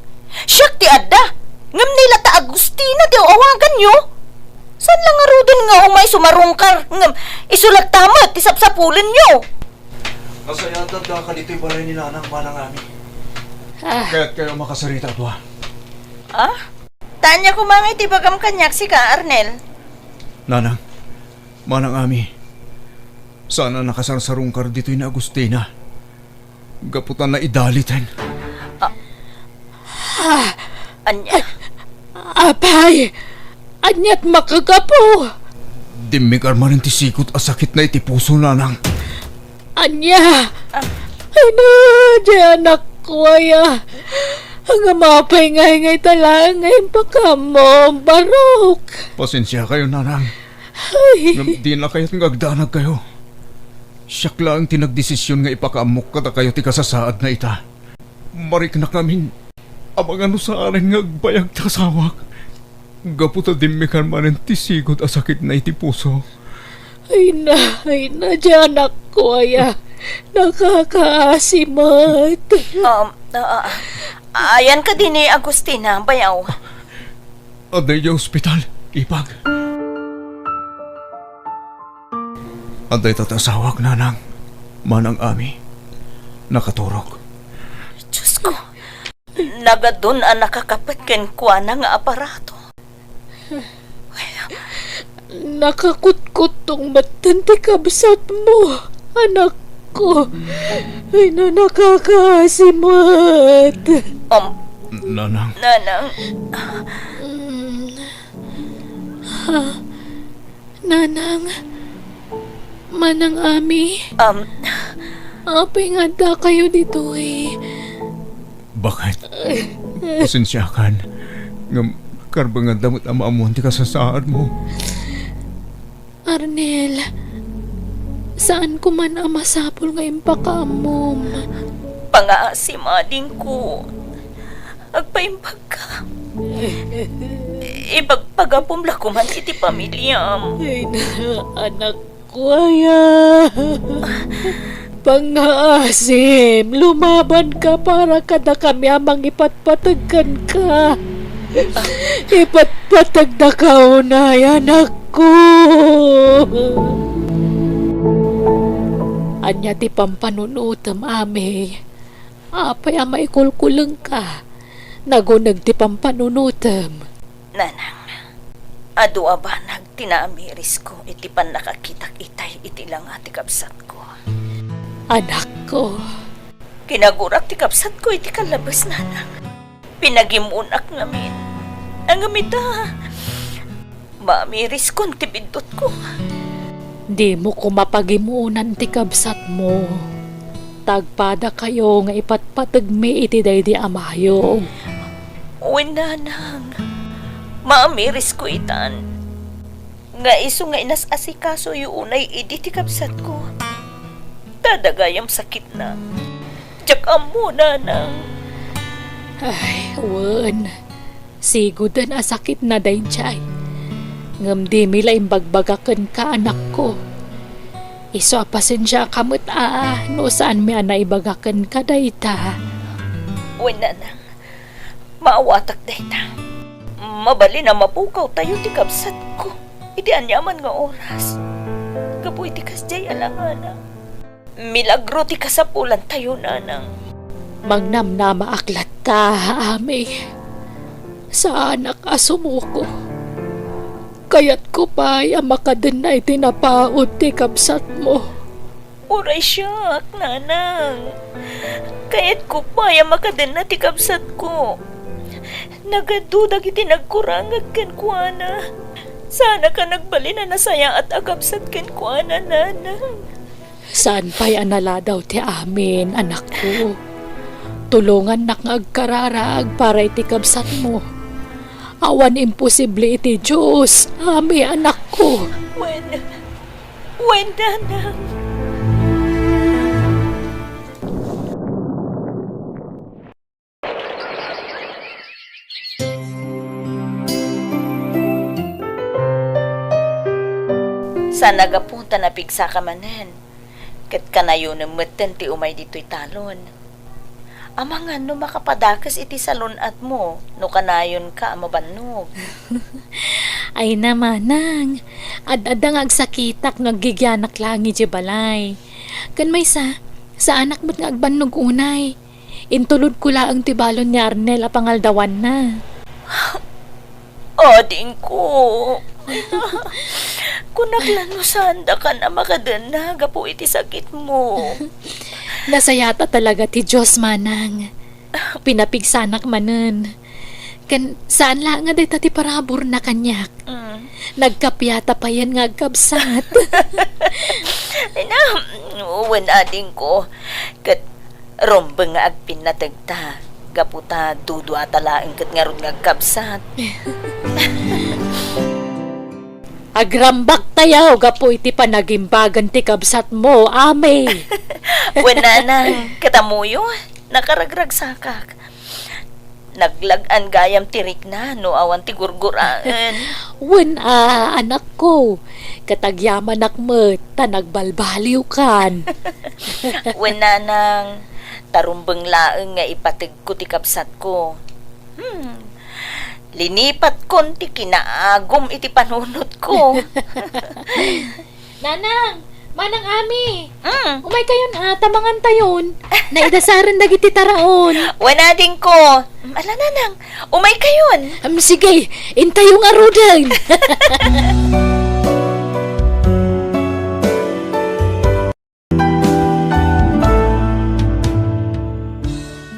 Siak ti adda. Ngem ni la ta Agustina ti awaganyo. Saan la ngaruden nga umay sumarungkar, ngem isu latta met ti sapsapulenyo? Nasayaat latta ka ditoy balay ni Nanang, Manang Ami. Ah. Kayatkayo a makasarita, dua. Ah? Ania koma ngay ti ibagam kaniak, sika, Arnel? Nanang, Manang Ami, saan a nakasarsarungkar ditoy ni Agustina. Gapu ta naidaliten. Ah, ania? Apay, aniat makagapu? Dimmikar manen ti sigut a sakitna iti puso, Nanang. Ania? Ah. Ania, diay anakko aya? Ngem apay ngay nga ita laeng nga impakaammo, barok? Pasensiakayo, Nanang. Ay. Ngem dina kayat nga agdanagkayo. Siak laeng ti nagdesision nga ipakaammok kadakayo ti kasasaadna ita. Mariknak ngamin, amangan no saanen nga agbayag ti asawak. Gapu ta dimmekan manen ti sigud a sakitna iti puso. Ay na, ay na, diay anakko aya. Nakakaasi met. Um, ah, ah, ayan kadi ni Agustina, bayaw. Adda idiay ospital, ipag. Adda ita ti asawak, nanang, manang Ami. Nakaturog. Diyos ko, nagadun a nakakapet kenkuana nga aparato. Nakakutkuttong metten ti kabsatmo, anakko. Ay, na, nakakaasi met. Um, Nanang. Nanang. Mm. Ha? Nanang. Manang Ami. Um. Apay nga addakayo ditoy? Bakit? Pasensiakan. Ngem, karbenganda met a maammuan ti kasasaadmo. Arnel, saanko man a masapul nga impakaammom. Pangaasim, adingko. Agpaimbagka. Ipagpagapom la koman iti pamiliam. Ay na, anakko aya. Pangaasim, lumabanka para kadakami a mangipatpateg kenka. Ipatpategdaka unay, anakko. Ania ti pampanunotem, Ami? Apay a maikulkulengka? Naguneg ti pampanunotem. Nanang, adu a banag ti naamirisko iti pannakakitak itay iti langa ti kabsatko. Anakko. Kinagurak ti kabsatko iti kallabes, nanang. Pinagim-onak ngamin. Ngem ita, maamiriskon ti biddutko. Dimo koma pagim-onan ti kabsatmo. Ta agpadakayo nga ipatpategmi iti daydi a mayog. Wen, nanang, maamirisko itan nga isu nga inas-asikasoyo unay idi ti kabsatko. Ta adda gayam sakitna. Diak ammo, nanang. Ay, wen. Siguden a sakitna daydiay. Ngem dimi la imbagbaga kenka, anakko. Isu a pasensiaka met a no saanmi a naibaga kenka dayta. Wen, nanang, maawatak dayta. Mabalin a mapukawtayo ti kabsatko iti aniaman nga oras. Gapu iti kasdiay a langana. Milagro ti kasapulantayo, nanang. Mangnamnamaak latta, Ami. Saanak a sumuko. Kayatko pay a makadenna iti napaut ti kabsatmo. Uray siak, nanang. Kayatko pay a makadenna ti kabsatko. Nagadu dagiti nagkurangag kenkuana. Saanak a nagbalin a nasayaat a kabsat kenkuana, nanang. Saan pay a naladaw ti amin, anakko. Tulongannak nga agkararag para iti kabsatmo. Awan imposible iti Dios, Ami, anakko. Wen, wen, nanang. Saan a gapu ta napigsaka manen, ket kanayonem metten ti umay ditoy talon. Amangan no makapadakes iti salun-atmo no kanayonka a mabannog. Ay na, manang, ad-adda nga agsakitak no aggigianak laeng idiay balay. Ken maysa, saanak met nga agbannog unay. Intulodko laeng ti balon ni Arnel a pangaldawanna. Adingko, kunak la no saandakan a makadenna gapu iti sakitmo. Nasayaat talaga ti Dios, manang. Pinapigsanak manen. Ken saan la nga dayta ti paraburna kaniak. Mm. Nagkapiata payen nga agkabsat. Ay na, wen, adingko. Ket rumbeng nga agpinnategta, gapu ta duduata laeng ket ngarud nga agkabsat. Agrambaktayo gapu iti panagimbagan ti kabsatmo, Ami. Wen, Nanang, ket ammoyo, nakaragragsakak. Naglag-an gayam ti rikna no awan ti gurguraen. Wen a, anakko, ket agyamanak met ta nagbalbaliwkan. Wen, Nanang, ta rumbeng laeng nga ipategko ti kabsatko. Hmm. Linipatkon ti kinaagum iti panunotko. Nanang, Manang Ami, Mm. Umaykayon a, ta mangantayon. Naidasaren dagiti taraon. Wen, adingko. Ala, Nanang, umaykayon. Am, sige, intayo ngaruden.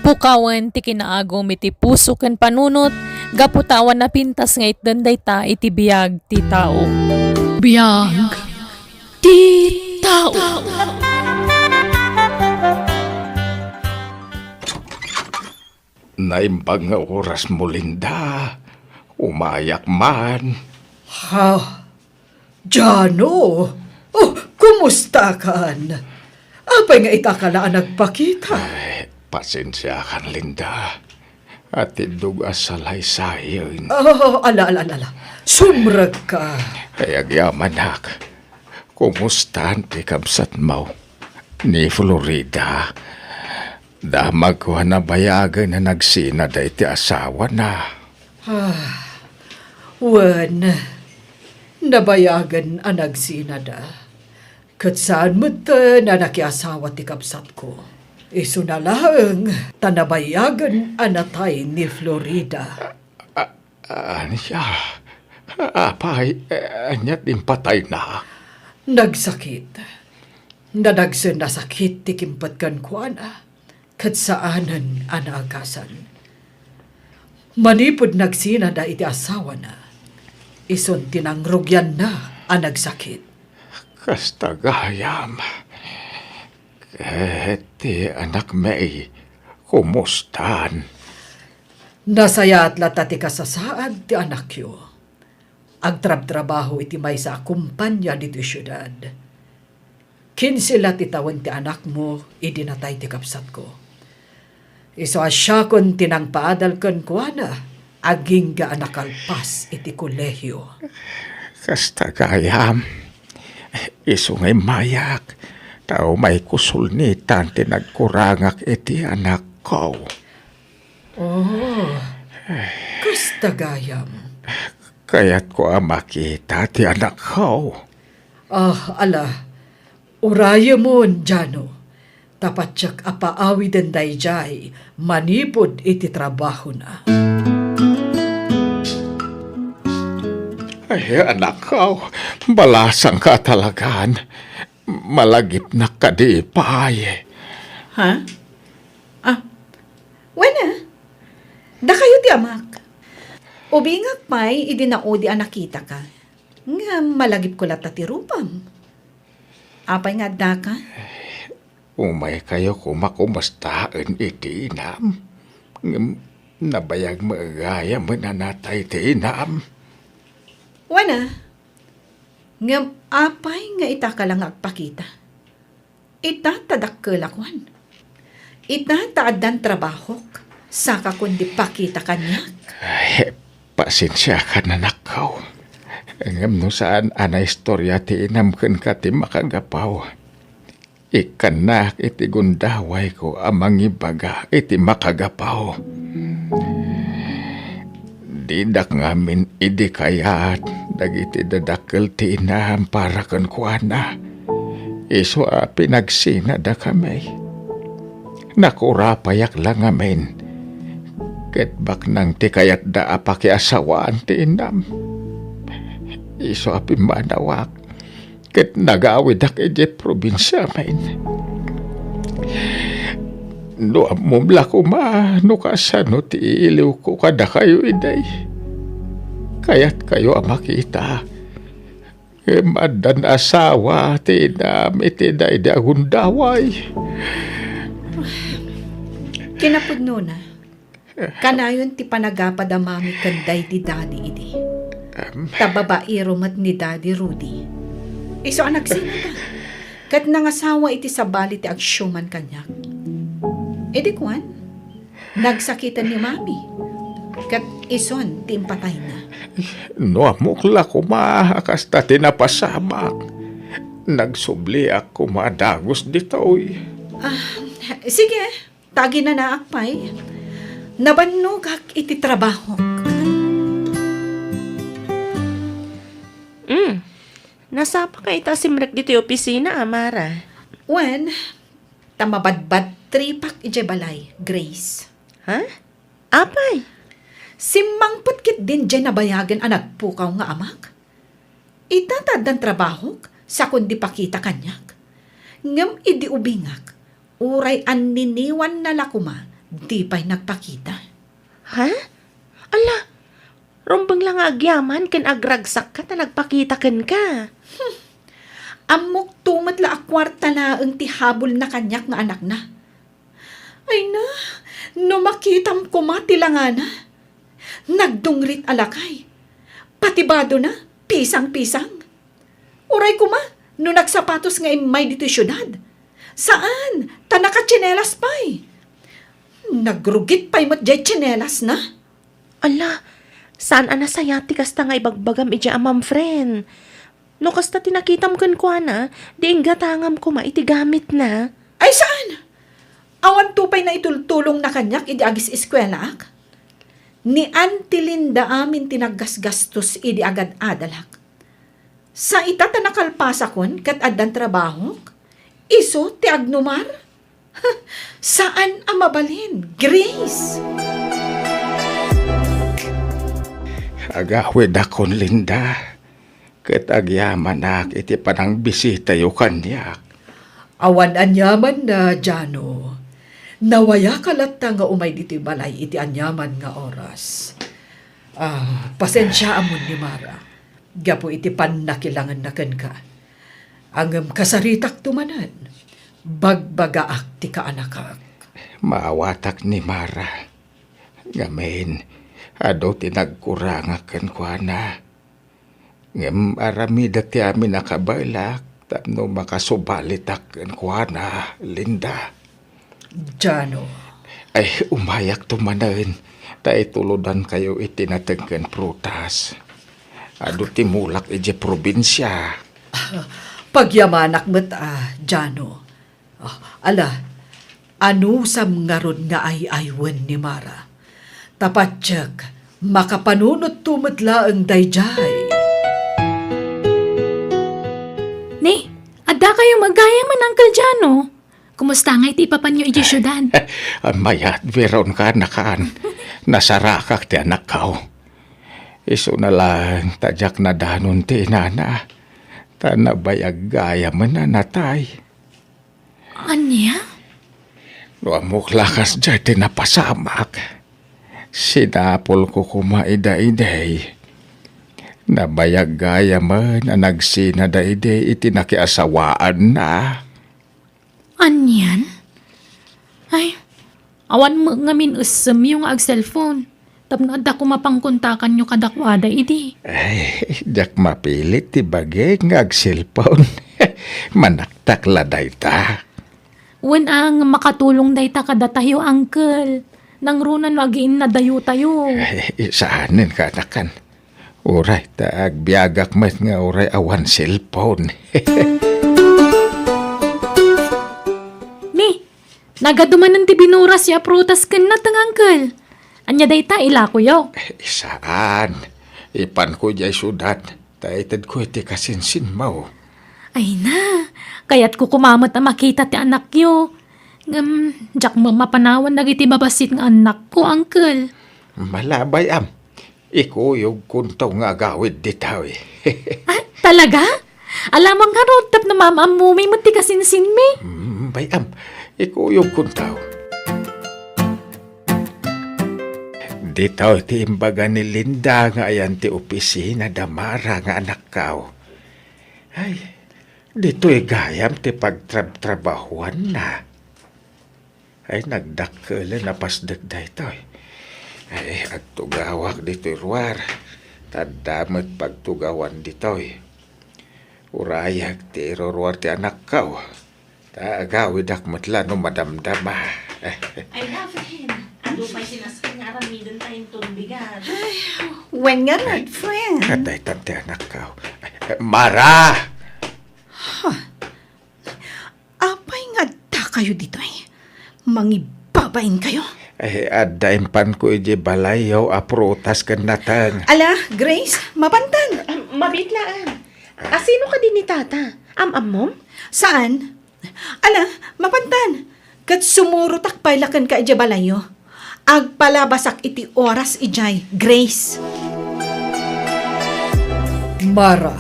Pukawen ti kinaagum iti puso ken panunot gapu ta awan napintas nga itden dayta iti biag ti tao. Biag ti tao. Naimbag nga orasmo, Linda. Umayak man. Ha? Jano? Oh, kumustakan? Apay nga ita ka la a nagpakita? Ay, pasensiakan, Linda. Atiddog a salaysayen. Oh, ala, ala, ala, ala. Sumrekka. Ay, agyamanak. Kumustan ti kabsatmo? Ni Florida. Damagko a nabayagen a nagsinada iti asawana. Ah, wen, nabayagen a nagsinada. Ket saan metten a nakiasawa ti kabsatko. Isuna laeng ta nabayagen a natay ni Florida. A-, ania? Apay, ania ti impatayna? Nagsakit. Nadagsen a sakit ti kimpet kenkuana. Ket saanen a naagasan. Manipud nagsinada iti asawana, isun ti nangrugianna a nagsakit. Kasta gayam. Ket ti anakmi, kumustan? Nasayaat latta ti kasasaad ti anakyo. Agtrabtrabaho iti maysa a kompania ditoy siudad. Kinse la ti tawen ti anakmo idi natay ti kabsatko. Isu a siakon ti nangpaadal kenkuana agingga a nakalpas iti kolehio. Kasta gayam, isu nga immayak, ta umayko sulnitan ti nagkurangak iti anakko. Oh, kasta gayam. Kayatko a makita ti anakko. Ah, ala, urayemon, Jano. Ta patiek a paawiden daydiay manipud iti trabahona. Ay, anakko, balasangka talagan. Malagipnak kadi pay. Ha? Ah, wen a, dakayo ti amak. Ubingak pay idi naudi a nakitaka. Ngem malagipko latta ti rupam. Apay nga addaka? Umaykayo koma kumustaen iti inam. Ngem nabayag met gayam a natay ti inam. Wen a, ngem apay nga itaka la nga agpakita? Ita ta dakkelak, wen. Ita ta addan trabahok, sakakon di pakita kaniak. Ay, pasensiakan, anakko. Ngem no saan a naistorya ti inam kenka ti makagapu, ikkannak iti gundawayko a mangibaga iti makagapu. Didak ngamin idi kayat dagiti dadakkel ti inam para kenkuana. Isu a pinagsinadakami. Nakurapayak la ngamin. Ket baknang ti kayatda a pakiasawaan ti inam. Isu a pimmanawak. Ket nagawidak idiay probinsiamin. No ammom la koma no kasano ti iiliwko kadakayo idi. Kayatkayo a makita. Ngem addan asawa ti inam iti daydi a gundaway. Kinapudnona, kanayon ti panagapad a mami ken daydi dadi idi. Em. Ta babaero met ni Daddy Rudy. Isu a nagsinada. Ket nangasawa iti sabali ti agsiuman kaniak. Idi kuan, nagsakiten ni Mami. Ket isun ti impatayna. No ammok la koma a kasta ti napasamak, nagsubliak koma a dagus ditoy. Ah, sige. Ta aginanaak pay, nabannogak iti trabahok. Mm. Nasapaka ita a simrek ditoy opisina, a, Mara? Wen, ta mabadbadtripak idiay balay, Grace. Ha? Apay? Simmangpet ketdin diay nabayagen a nagpukaw nga amak. Ita ta addan trabahok, sakon di pakita kaniak. Ngem idi ubingak, uray anniniwanna la koma, di pay nagpakita. Ha? Ala, rumbeng la nga agyaman ken agragsakka ta nagpakita kenka. Hmm. Ammokto met la a kuarta laeng ti habulna kaniak nga anakna. Ay na, no makitam koma ti langana. Nagdungrit a lakay. Pati badona, pisang-pisang. Uray koma, no nagsapatos nga immay ditoy siudad. Saan, ta nakatsinelas pay. Nagrugit pay met diay tsinelasna. Ala, saan a nasayaat ti kasta nga ibagbagam idiay a, ma'am friend. No kasta ti nakitam kenkuana, di inggatangam koma iti gamitna. Ay, saan? Awanto pay naitultulongna kaniak idi agis-eskuelaak? Ni Auntie Linda amin ti naggasgastos idi agad-adalak. Sa ita ta nakalpasakon ket addan trabahok, isu ti agnumar? Saan a mabalin, Grace! Agawidakon, Linda, ket agyamanak iti panangbisitayo kaniak. Awan aniamanna, Jano. Nawayaka latta nga umay ditoy balay iti aniaman nga oras. Ah, pasensiaamon ni Mara gapu iti pannakilangenna kenka. Ngem kasaritakto manen, bagbagaak ti kaanakak. Maawatak ni Mara. Ngamin, adu ti nagkurangak kenkuana. Ngem aramidek ti amin a kabaelak tapno makasubalitak kenkuana, Linda. Jano. Ay, umayakto manen, ta itulodankayo iti nateng ken prutas. Adu ti mulak idiay probinsia. Pagyamanak met, a, Jano. Ah, ala, anusam ngarud nga ay-aywen ni Mara? Ta patiek, makapanunotto met laeng daydiay. Ni, addakayo met gayamen, Uncle Jano? Kumusta ngay ti ipapanyo idiay siudad? Mayat, biron ka, nakan. Nasarakak ti anakko. Isuna laeng ta diak nadanon ti inana, ta nabayag gayamen a natay. Ania? No ammok la kasdiay ti napasamak, sinapulko koma ida idi. Nabayag gayamen a nagsinada idi iti nakiasawaanna. Anian? Ay, awan met ngamin essemyo nga agselpon. Tapno adda koma pangkontakanyo kadakuada idi. Ay, diak mapilit ti bagik nga agselpon. Manaktak la dayta. Wen a, nga makatulong dayta kadatayo, uncle. Nangruna no agiinnadayotayo. Ay, saanen, kanakan. Uray, ta agbiagak met nga uray awan selpon. Ni, nagadu manen ti binurasyo a prutas ken nateng, uncle. Ania dayta, ilakoyo? Eh, saan. Ipanko idiay siudad, ta itedko iti kasinsinmo. Ay na, kayatko koma met a makita ti anakyo. Ngem, diak met mapanawan dagiti babassit nga annakko, uncle. Malabay, am. Ikuyogkonto nga agawid ditoy. Ah, talaga? Alamang ngarud tapno maam-ammomi met ti kasinsinmi? Mm, bay-am, ikuyogkonto. Ditoy ti imbaga ni Linda nga ayan ti opisina da Mara nga anakko. Ay, ditoy gayam ti pagtrabtrabahuanna. Ay, nagdakkelen a pasdek daytoy. Ay, agtugawak ditoy ruar. Adda met pagtugawan ditoy. Urayak ti iruruar ti anakko. Ta agawidak met la no madamdama. Ay, na, friend. Adu pay sinaskat nga aramiden ta inton bigat. Ay, wen nga, friend. Kadaytan ti anakko. Mara! Huh. Apay nga adda kayo ditoy? Mangibabain kayo? Eh, adda impanko iti balayyo a prutas ken nateng. Ala, Grace, mapantan. Ah, mabitlaan. Asino kadi ni Tata? Am-ammom? Saan? Ala, mapantan. Ket sumurotak pay la kenka idiay balayyo. Agpalabasak iti oras idiay, Grace. Mara,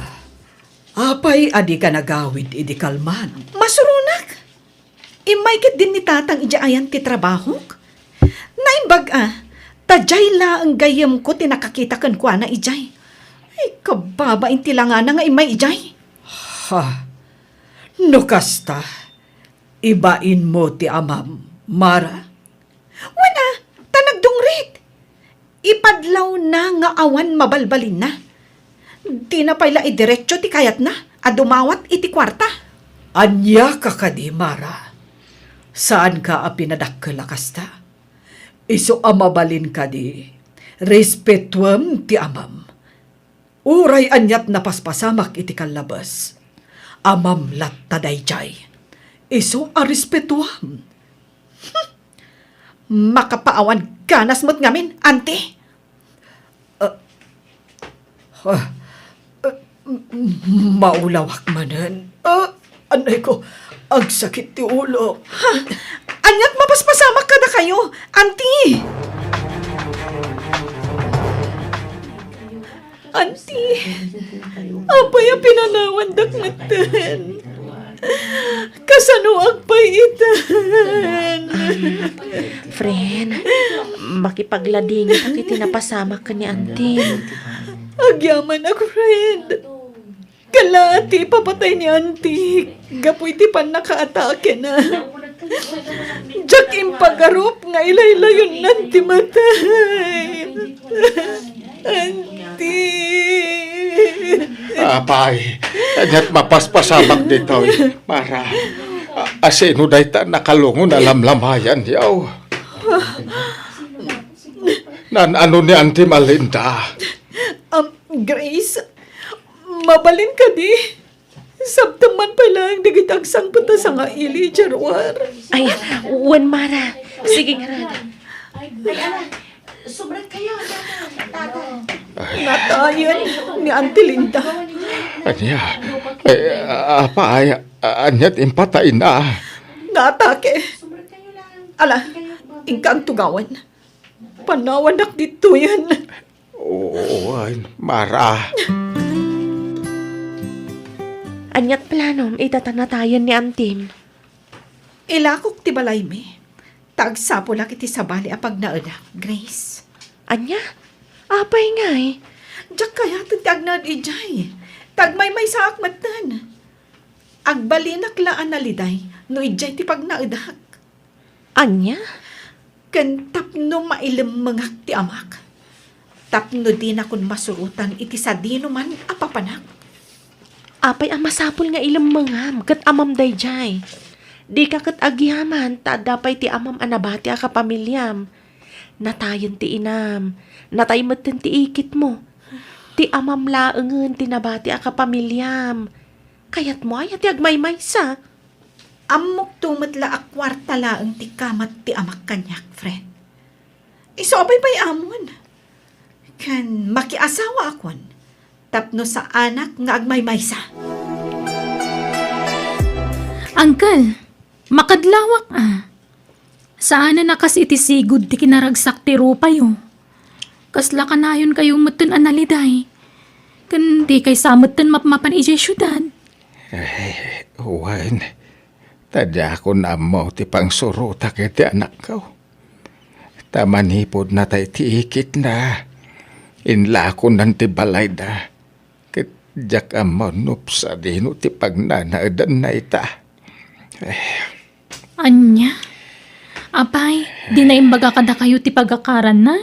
apay a dika nagawid idi kalman? Masuronak. Immay ketdin ni Tatang idiay ayan ti trabahok. Naimbag a, ta diay laeng gayyemko ti nakakita kenkuana idiay. Ay, kababain ti langana nga immay idiay. Ha? No kasta, ibainmo ti amam, Mara? Wen a, ta nagdungrit. Ipadlawna nga awan mabalbalinna. Dina pay la idiretso ti kayatna a dumawat iti kuarta. Ania ka kadi, Mara? Saanka a pinadakkel a kasta? Isu a mabalin kadi, respetuem ti amam. Uray aniat napaspasamak iti kallabes, amam latta daydiay. Isu a respetuam. Hmm. Makapaawan ganas met ngamin, Auntie. Ah, ah, ah, m-, m-, maulawak manen. Ah, anay ko, agsakit ti ulo. Ha? Aniat mapaspasamak kadakayo, Auntie? Auntie, apay a pinanawandak metten? Kasanoak pay itan? Friend, makipagladingitak iti napasamak ken ni Auntie. Agyamanak, friend. Kala ti ipapatay ni Auntie gapu iti pannakaatakena. Diak impagarup nga ilaylayonnan ti matay. Auntie. Apay, aniat mapaspasamak ditoy, Mara. A-, asino dayta nakalungon a lamlamayan, yaw? Naan-ano ni Auntie Malinda? Um, Grace, mabalin kadi? Sabtem man pay laeng dagiti agsangpet a sangaili idiay ruar. Ay, wen, Mara. Sige ngarud. Ay, ala, sumrek kayo, tata, tata. Natayen ni Auntie Linda. Ania? Eh, apay, aniat impatayna? Naatake. Ala, inka tugawan. Panawanak ditoyen. Oo, ay, Mara. Aniat planom ita ta natayen ni Auntie? Ilakok ti balaymi, ta agsapulak iti sabali a pagnaedak, Grace. Ania? Apay ngay? Diak kayaten ti agnaed idiay. Ta agmaymaysaak metten. Agbalinak la a naliday no idiay ti pagnaedak. Ania? Ken tapno mailemmengak ti amak, tapno dinakon masurotan iti sadinoman a papanak. Apay a masapul nga ilemmengam ket amam daydiay? Dika ket agyaman ta adda pay ti amam a nabati a kapamiliam. Natayen ti inam, natay metten ti ikitmo. Ti amam laengen ti nabati a kapamiliam. Kayatmo aya ti agmaymaysa? Ammokto met la a kuarta laeng ti kamat ti amak kaniak, friend. Isu a baybay-amon. Ken makiasawaakon tapno saanak nga agmaymaysa. Uncle, makadlawak a. Saanen a kas iti sigud ti kinaragsak ti rupayo. Kasla kanayonkayo metten a naliday. Ken dikay sa metten mapmapan idiay siudad. Eh, wen, ta diakon ammo ti pangsurotak iti anakko. Ta manipud natay ti ikitna, inlakonan ti balayda, ket diak ammo no sadino ti pagnanaedanna ita. Eh. Ania? Apay, di naimbaga kadakayo ti pagakaranna?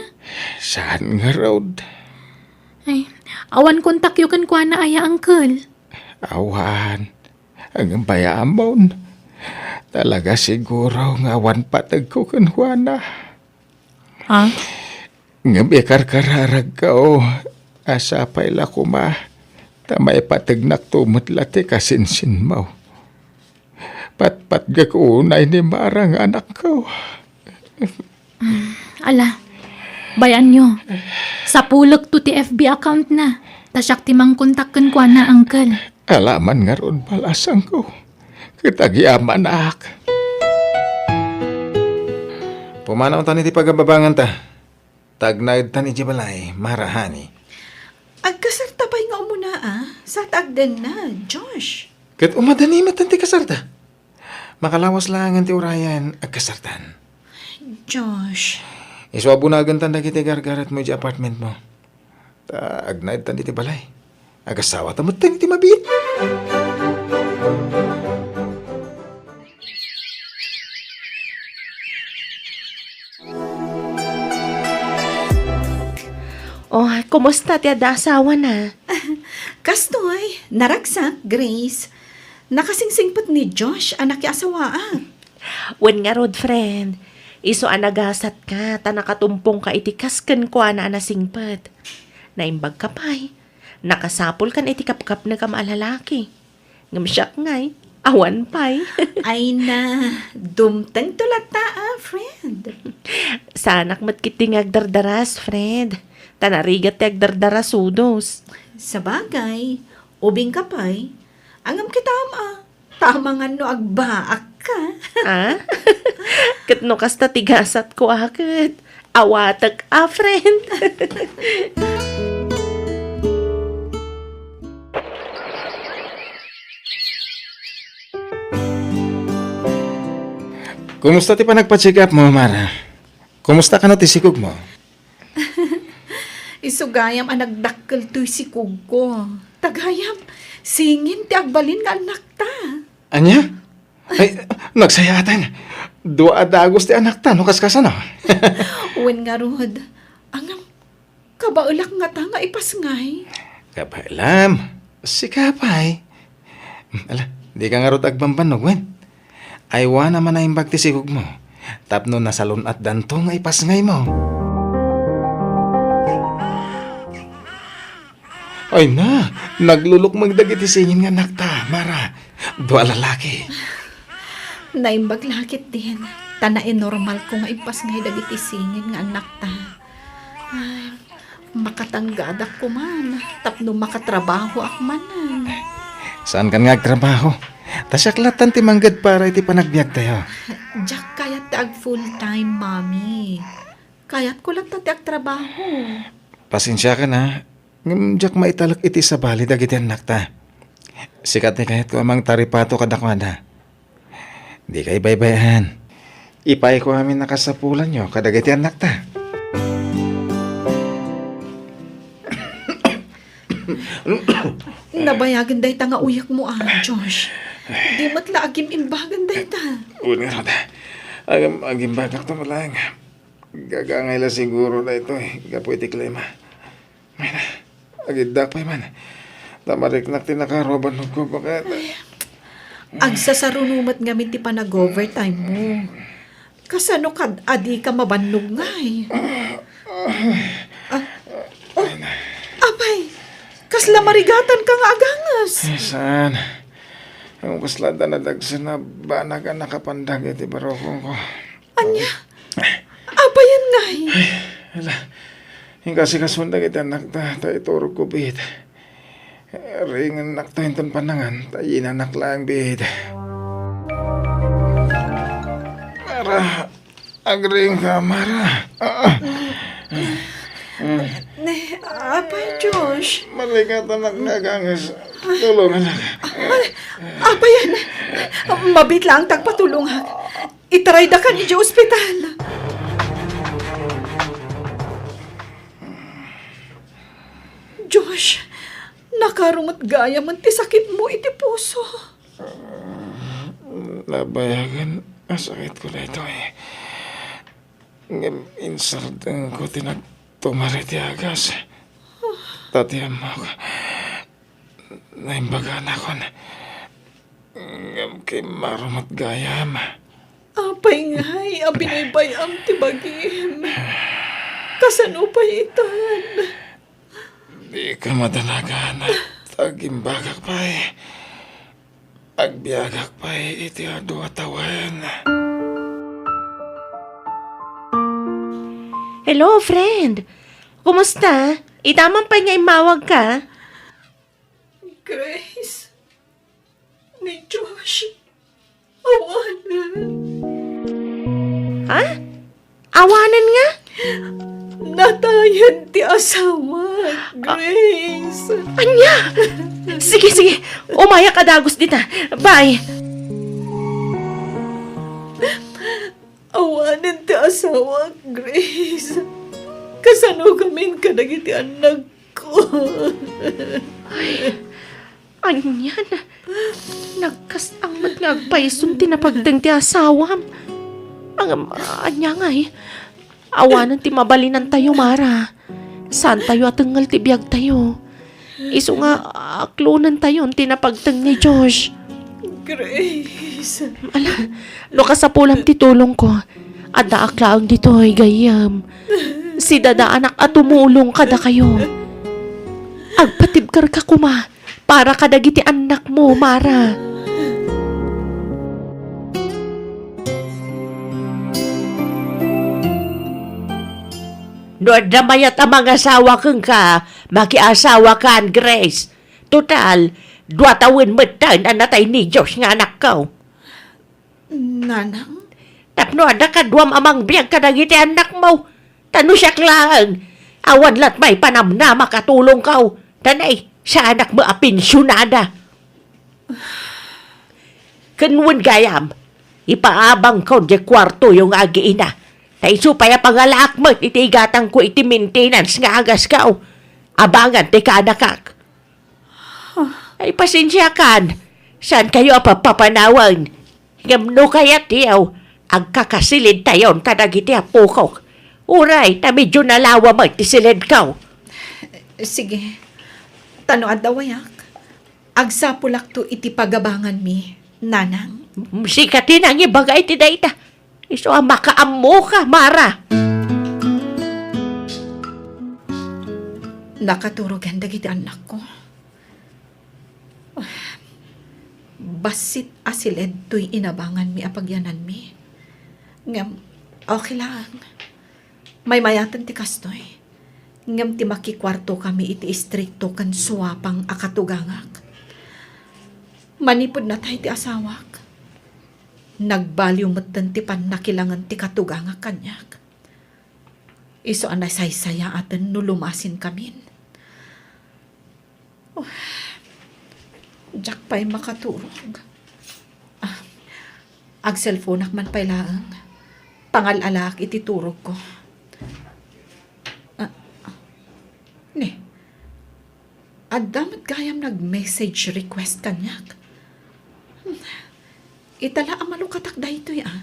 Saan ngarud? Ay, awan kontakyo kenkuana aya, Uncle? Awan. Ngem bay-amon, talaga siguro nga awan pategko kenkuana. Ha? Ngem ikarkararagko a sapay la koma ta maipategnakto met la ti kasinsinmo. Patpatgek unay ni Mara nga anakko. Ala, bay-anyo. Sapulekto ti F B account na. Ta siak ti mangkontak kenkuana, Uncle. Ala man ngarud, balasangko. Ket agyamanak. Pumanawtan iti pagababanganta. Tagnaedtan iti balay, Mara, honey. Agkasarta pay nga umuna, a? Sa ta agdennad, Josh. Ket umadani met ti kasarta. Makalawas laengen ti urayen, agkasartan. Josh. Isu a bunagentan dagiti gargaretmo iti apartmentmo. Ta agnaedtan iti balay. Agasawata metten iti mabiit. Oh, kumusta ti adda asawana? Kastoy, naragsak, Grace. Nakasingsingpet ni Josh a nakiasawaak. Wen ngarud, friend, isu a nagasatka ta nakatumpongka iti kas kenkuana a nasingpet. Naimbagka pay, nakasapulkan iti kapkapnekam a lalaki. Ngem siak ngay, awan pay. Ay na, dumtengto latta a, friend. Saanak met ketdi nga agdardaras, friend. Ta narigat ti agdardarasudos. Sabagay, ubingka pay. Ngem kitam a, tamangan no agbaakka. Ah? Ket no kasta ti gasatko a ket, awatek a, friend. Kumusta ti panagpa-check up mo, Mara? Kumusta kano ti sikog mo? Isu gayam a nagdakkel toy sikogko. Ta gayam, singin ti agbalin nga annakta. Ania? Ay, nagsayaatan. Dua a dagus ti annakta, no kaskasano? Wen ngarud. Ngem, kabaelak ngata nga ipasngay. Kabaelam. Sika pay. Ala, dika ngarud agbambannog, wen? Aywanam a naimbag ti sikogmo tapno nasalun-atdanto nga ipasngaymo. Ay na, naglulukmeng dagiti singin nga annakta, Mara. Dua a lalaki. Naimbag la ketdin, ta nainormalko nga impasngay dagiti singin nga annakta. Ay, makatanggadak koman tapno makatrabahoak manen. Saankan nga agtrabaho? Ta siak lattan ti mangged para iti panagbiagtayo. Diak kayat ti ag-full-time, Mami. Kayatko latta ti agtrabaho. Pasensiakan, a. Ngem diak maitalek iti sabali dagiti annakta. Sika ti kayatko a mangtaripato kadakuada. Dika ibaybay-an. Ipayko amin a kasapulanyo kadagiti annakta. Nabayagen dayta nga uyekmo, a, Josh. Di met la agim-imbagan dayta. Wen ngarud, agim-, agimbagakto met laeng. Gagangay la siguro daytoy gapu iti klima. Ay na, agiddak pay man. Ta mariknak ti nakaruaban ko baket. Ay, agsasaruno met ngamin ti panag-overtime mo. Kasano kad-, a dika mabannog ngay? Ah, oh, apay, kasla marigatan ka nga aganges? Ay, saan? Ang kasla da nadagsen a banag a nakapandag iti barukongko. Ania? Apayen ngay? Ay, ala. Inkasikason dagiti annakta, ta iturogko biit. Ringennakto inton panangan, ta yinanak laeng biit. Mara, agring ka, Mara. Ah. Ne, apay, Josh. Marigatanak nga aganges. Tulonganak. Ay, apayen. Mabiit laeng ti agpatulongak. Itaraydakan idiay ospital. Josh, nakaro met gayamen ti sakitmo iti puso. Nabayagen a sakitko daytoy. Ngem insardengko ti nagtumar iti agas. Ta ti ammok, naimbaganakon. Ngem kimmaro met gayam. Apay ngay a binaybay-am ti bagim? Kasano pay itan? Dika madanagan, ta agimbagak pay. Agbiagak pay iti adu a tawen. Hello, friend. Kumusta? Ita man pay nga immawag ka? Grace, ni Josh, awanen. Ha? Awanen nga? Natayen ti asawa, Grace. Ania? Sige, sige. Umayak a dagus dita. Bye. Awanen ti asawa, Grace. Kasano gamin kadagiti annakko? Ay, anian? Nagkastang met nga agpaisum ti napagteng ti asawam. Ang, ania ngay? Awanen ti mabalinantayo, Mara. Saantayo a tengngel ti biagtayo. Isu nga, aklonentayon ti napagteng ni Josh. Grace. Ala, no kasapulam ti tulongko, addaak laeng ditoy, gayyem. Sidadaanak a tumulong kadakayo. Agpatibkerka koma para kadagiti annakmo, Mara. No adda mayat a mangasawa kenka, makiasawakan, Grace. Total, dua tawen metten a natay ni Josh nga anakko. Nanang? Tapno adda kaduam a mangbiag kadagiti annakmo. Ta no siak laeng, awan lat' maipanamnamak a tulongko. Ta nay, saanak met a pensionada. Ken wen gayam, ipaabangko diay kuartoyo nga agiina. Ta isu pay a pangalaak met iti igatangko iti maintenance nga agasko. Abangan ti kaanakak. Ay, pasensiakan. Saankayo a papapanawen. Ngem no kayatyo, agkakasilidtayon kadagiti apokok. Uray, ta medyo nalawa met ti silidko. Sige. Ta no adda wayak, agsapulakto iti pagabanganmi, Nanang. Sika ti nangibaga iti dayta. Isu a makaammoka, Mara. Nakaturogen dagiti annakko. Bassit a siled toy inabanganmi a pagyananmi. Ngem, okay lang. Maymayaten ti kastoy. Ngem ti makikuartokami iti istrikto ken suapang a katugangak. Manipud natay ti asawak, nagbaliw metten ti pannakilangen ti katugangak kaniak. Isu a nasaysayaaten no lumasinkamin. Oh, diak pay makaturog. Ah, agselfonak man pay laeng. Pangal-alaak iti turogko. Ah, ni, adda met gayam nag-message request kaniak. Hmm, ita la a malukatak daytoy, ah.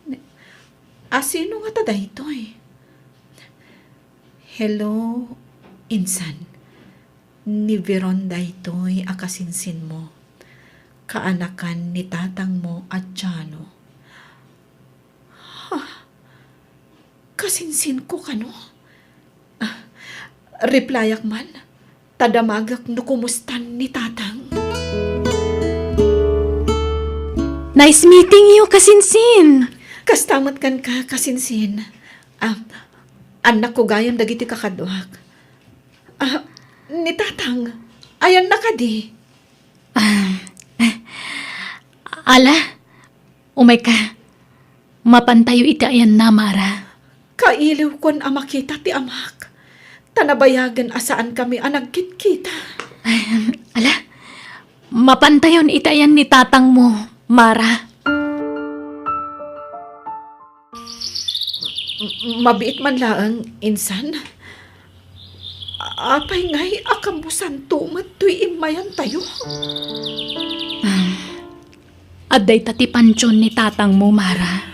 Ni, asino ngata daytoy? Hello, insan. Ni Veron daytoy a kasinsinmo. Kaanakan ni tatangmo a Jano. Ha? Kasinsinko kano? Ah, replyak man. Ta damagek no kumustan ni tatang. Nice meeting you, kasinsin! Kasta met kenka, kasinsin. Ah, annakko gayam dagiti kakaduak. Ah, ni tatang, ayanna kadi? Ah, ala, umayka. Mapantayo iti ayanna, Mara. Kailiwkon a makita ti amak, ta nabayagen a saankami a nagkitkita. Ay, ala, mapantayon iti ayan ni tatangmo, Mara. M-, mabiit man laeng, insan. Apay ngay a kammusanto met toy immayantayo? Ah, adda ita ti pantion ni tatangmo, Mara.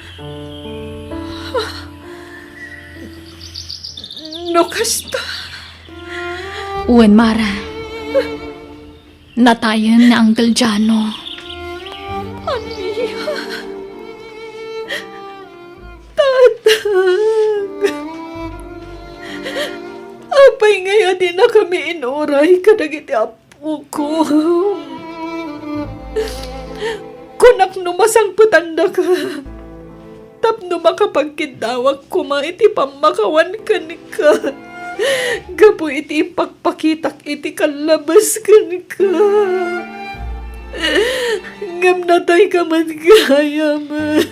No kasta, Wen, Mara. Natayen ni Uncle Jano. Ania? Tatang! Apay ngay a dinakami inuray kadagiti apok? Uko, kunak no masangpetandaka tapno makapagkiddawak koma iti pammakawan kenka. Gapu iti impakpakitak iti kallabes kenka. Ngem natayka met gayamen.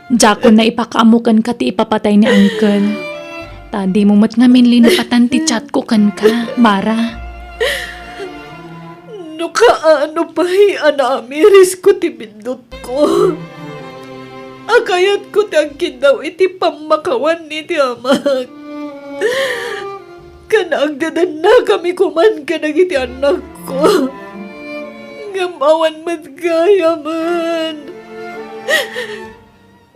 Diakon naipakaammo kenka ti ipapatay ni Uncle. Ta dimo met ngamin linukatan ti chatko kenka, Mara. No kaano pay a naamirisko ti biddutko a kayatko ti agkiddaw iti pammakawan iti amak, ken agdedennakami koman kadagiti annakko. Ngem awan met gayamen.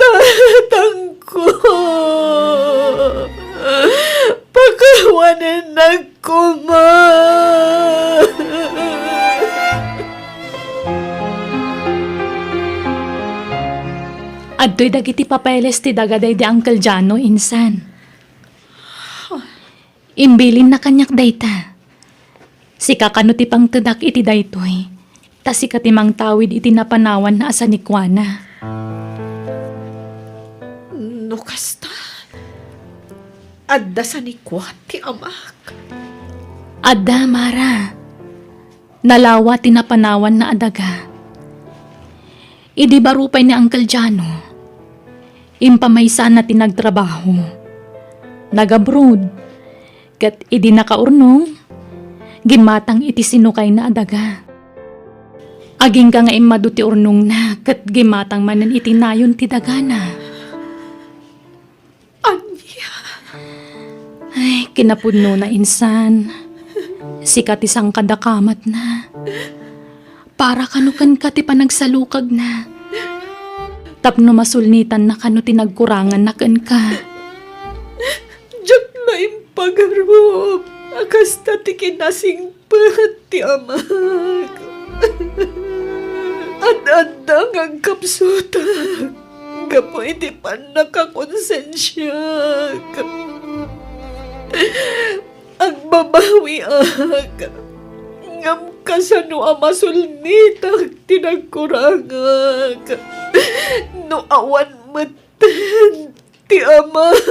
Tatangko, pakawanennak koma. Adtoy dagiti papeles ti daga daydi Uncle Jano, insan. Imbilinna kaniak dayta. Sika kano ti pangtedak iti daytoy, ta sika ti mangtawid iti napanawanna a sanikuana. No kasta, adda sanikua ti amak? Adda, Mara. Nalawa ti napanawanna a daga. Idi baro pay ni Uncle Jano, impamaysana ti nagtrabaho. Nag-abroad, ket idi nakaurnong, gimmatang iti sinukayna a daga. Agingga nga immadu ti urnongna, ket gimmatang manen iti nayon ti dagana. Ania? Ay, kinapudnona, insan. Sika ti sangkadakamat na. Para kano kenka ti panagsalukagna. Tapno masulnitanna kano ti nagkuranganna kenka. Diak la impagarup a kasta ti kinasing pet ti amak. Ad-adda nga agkapsutak gapu iti pannakakonsensiak. Agbabawiak, ngem kasano a masulnitak ti nagkurangak no awan metten ti amak?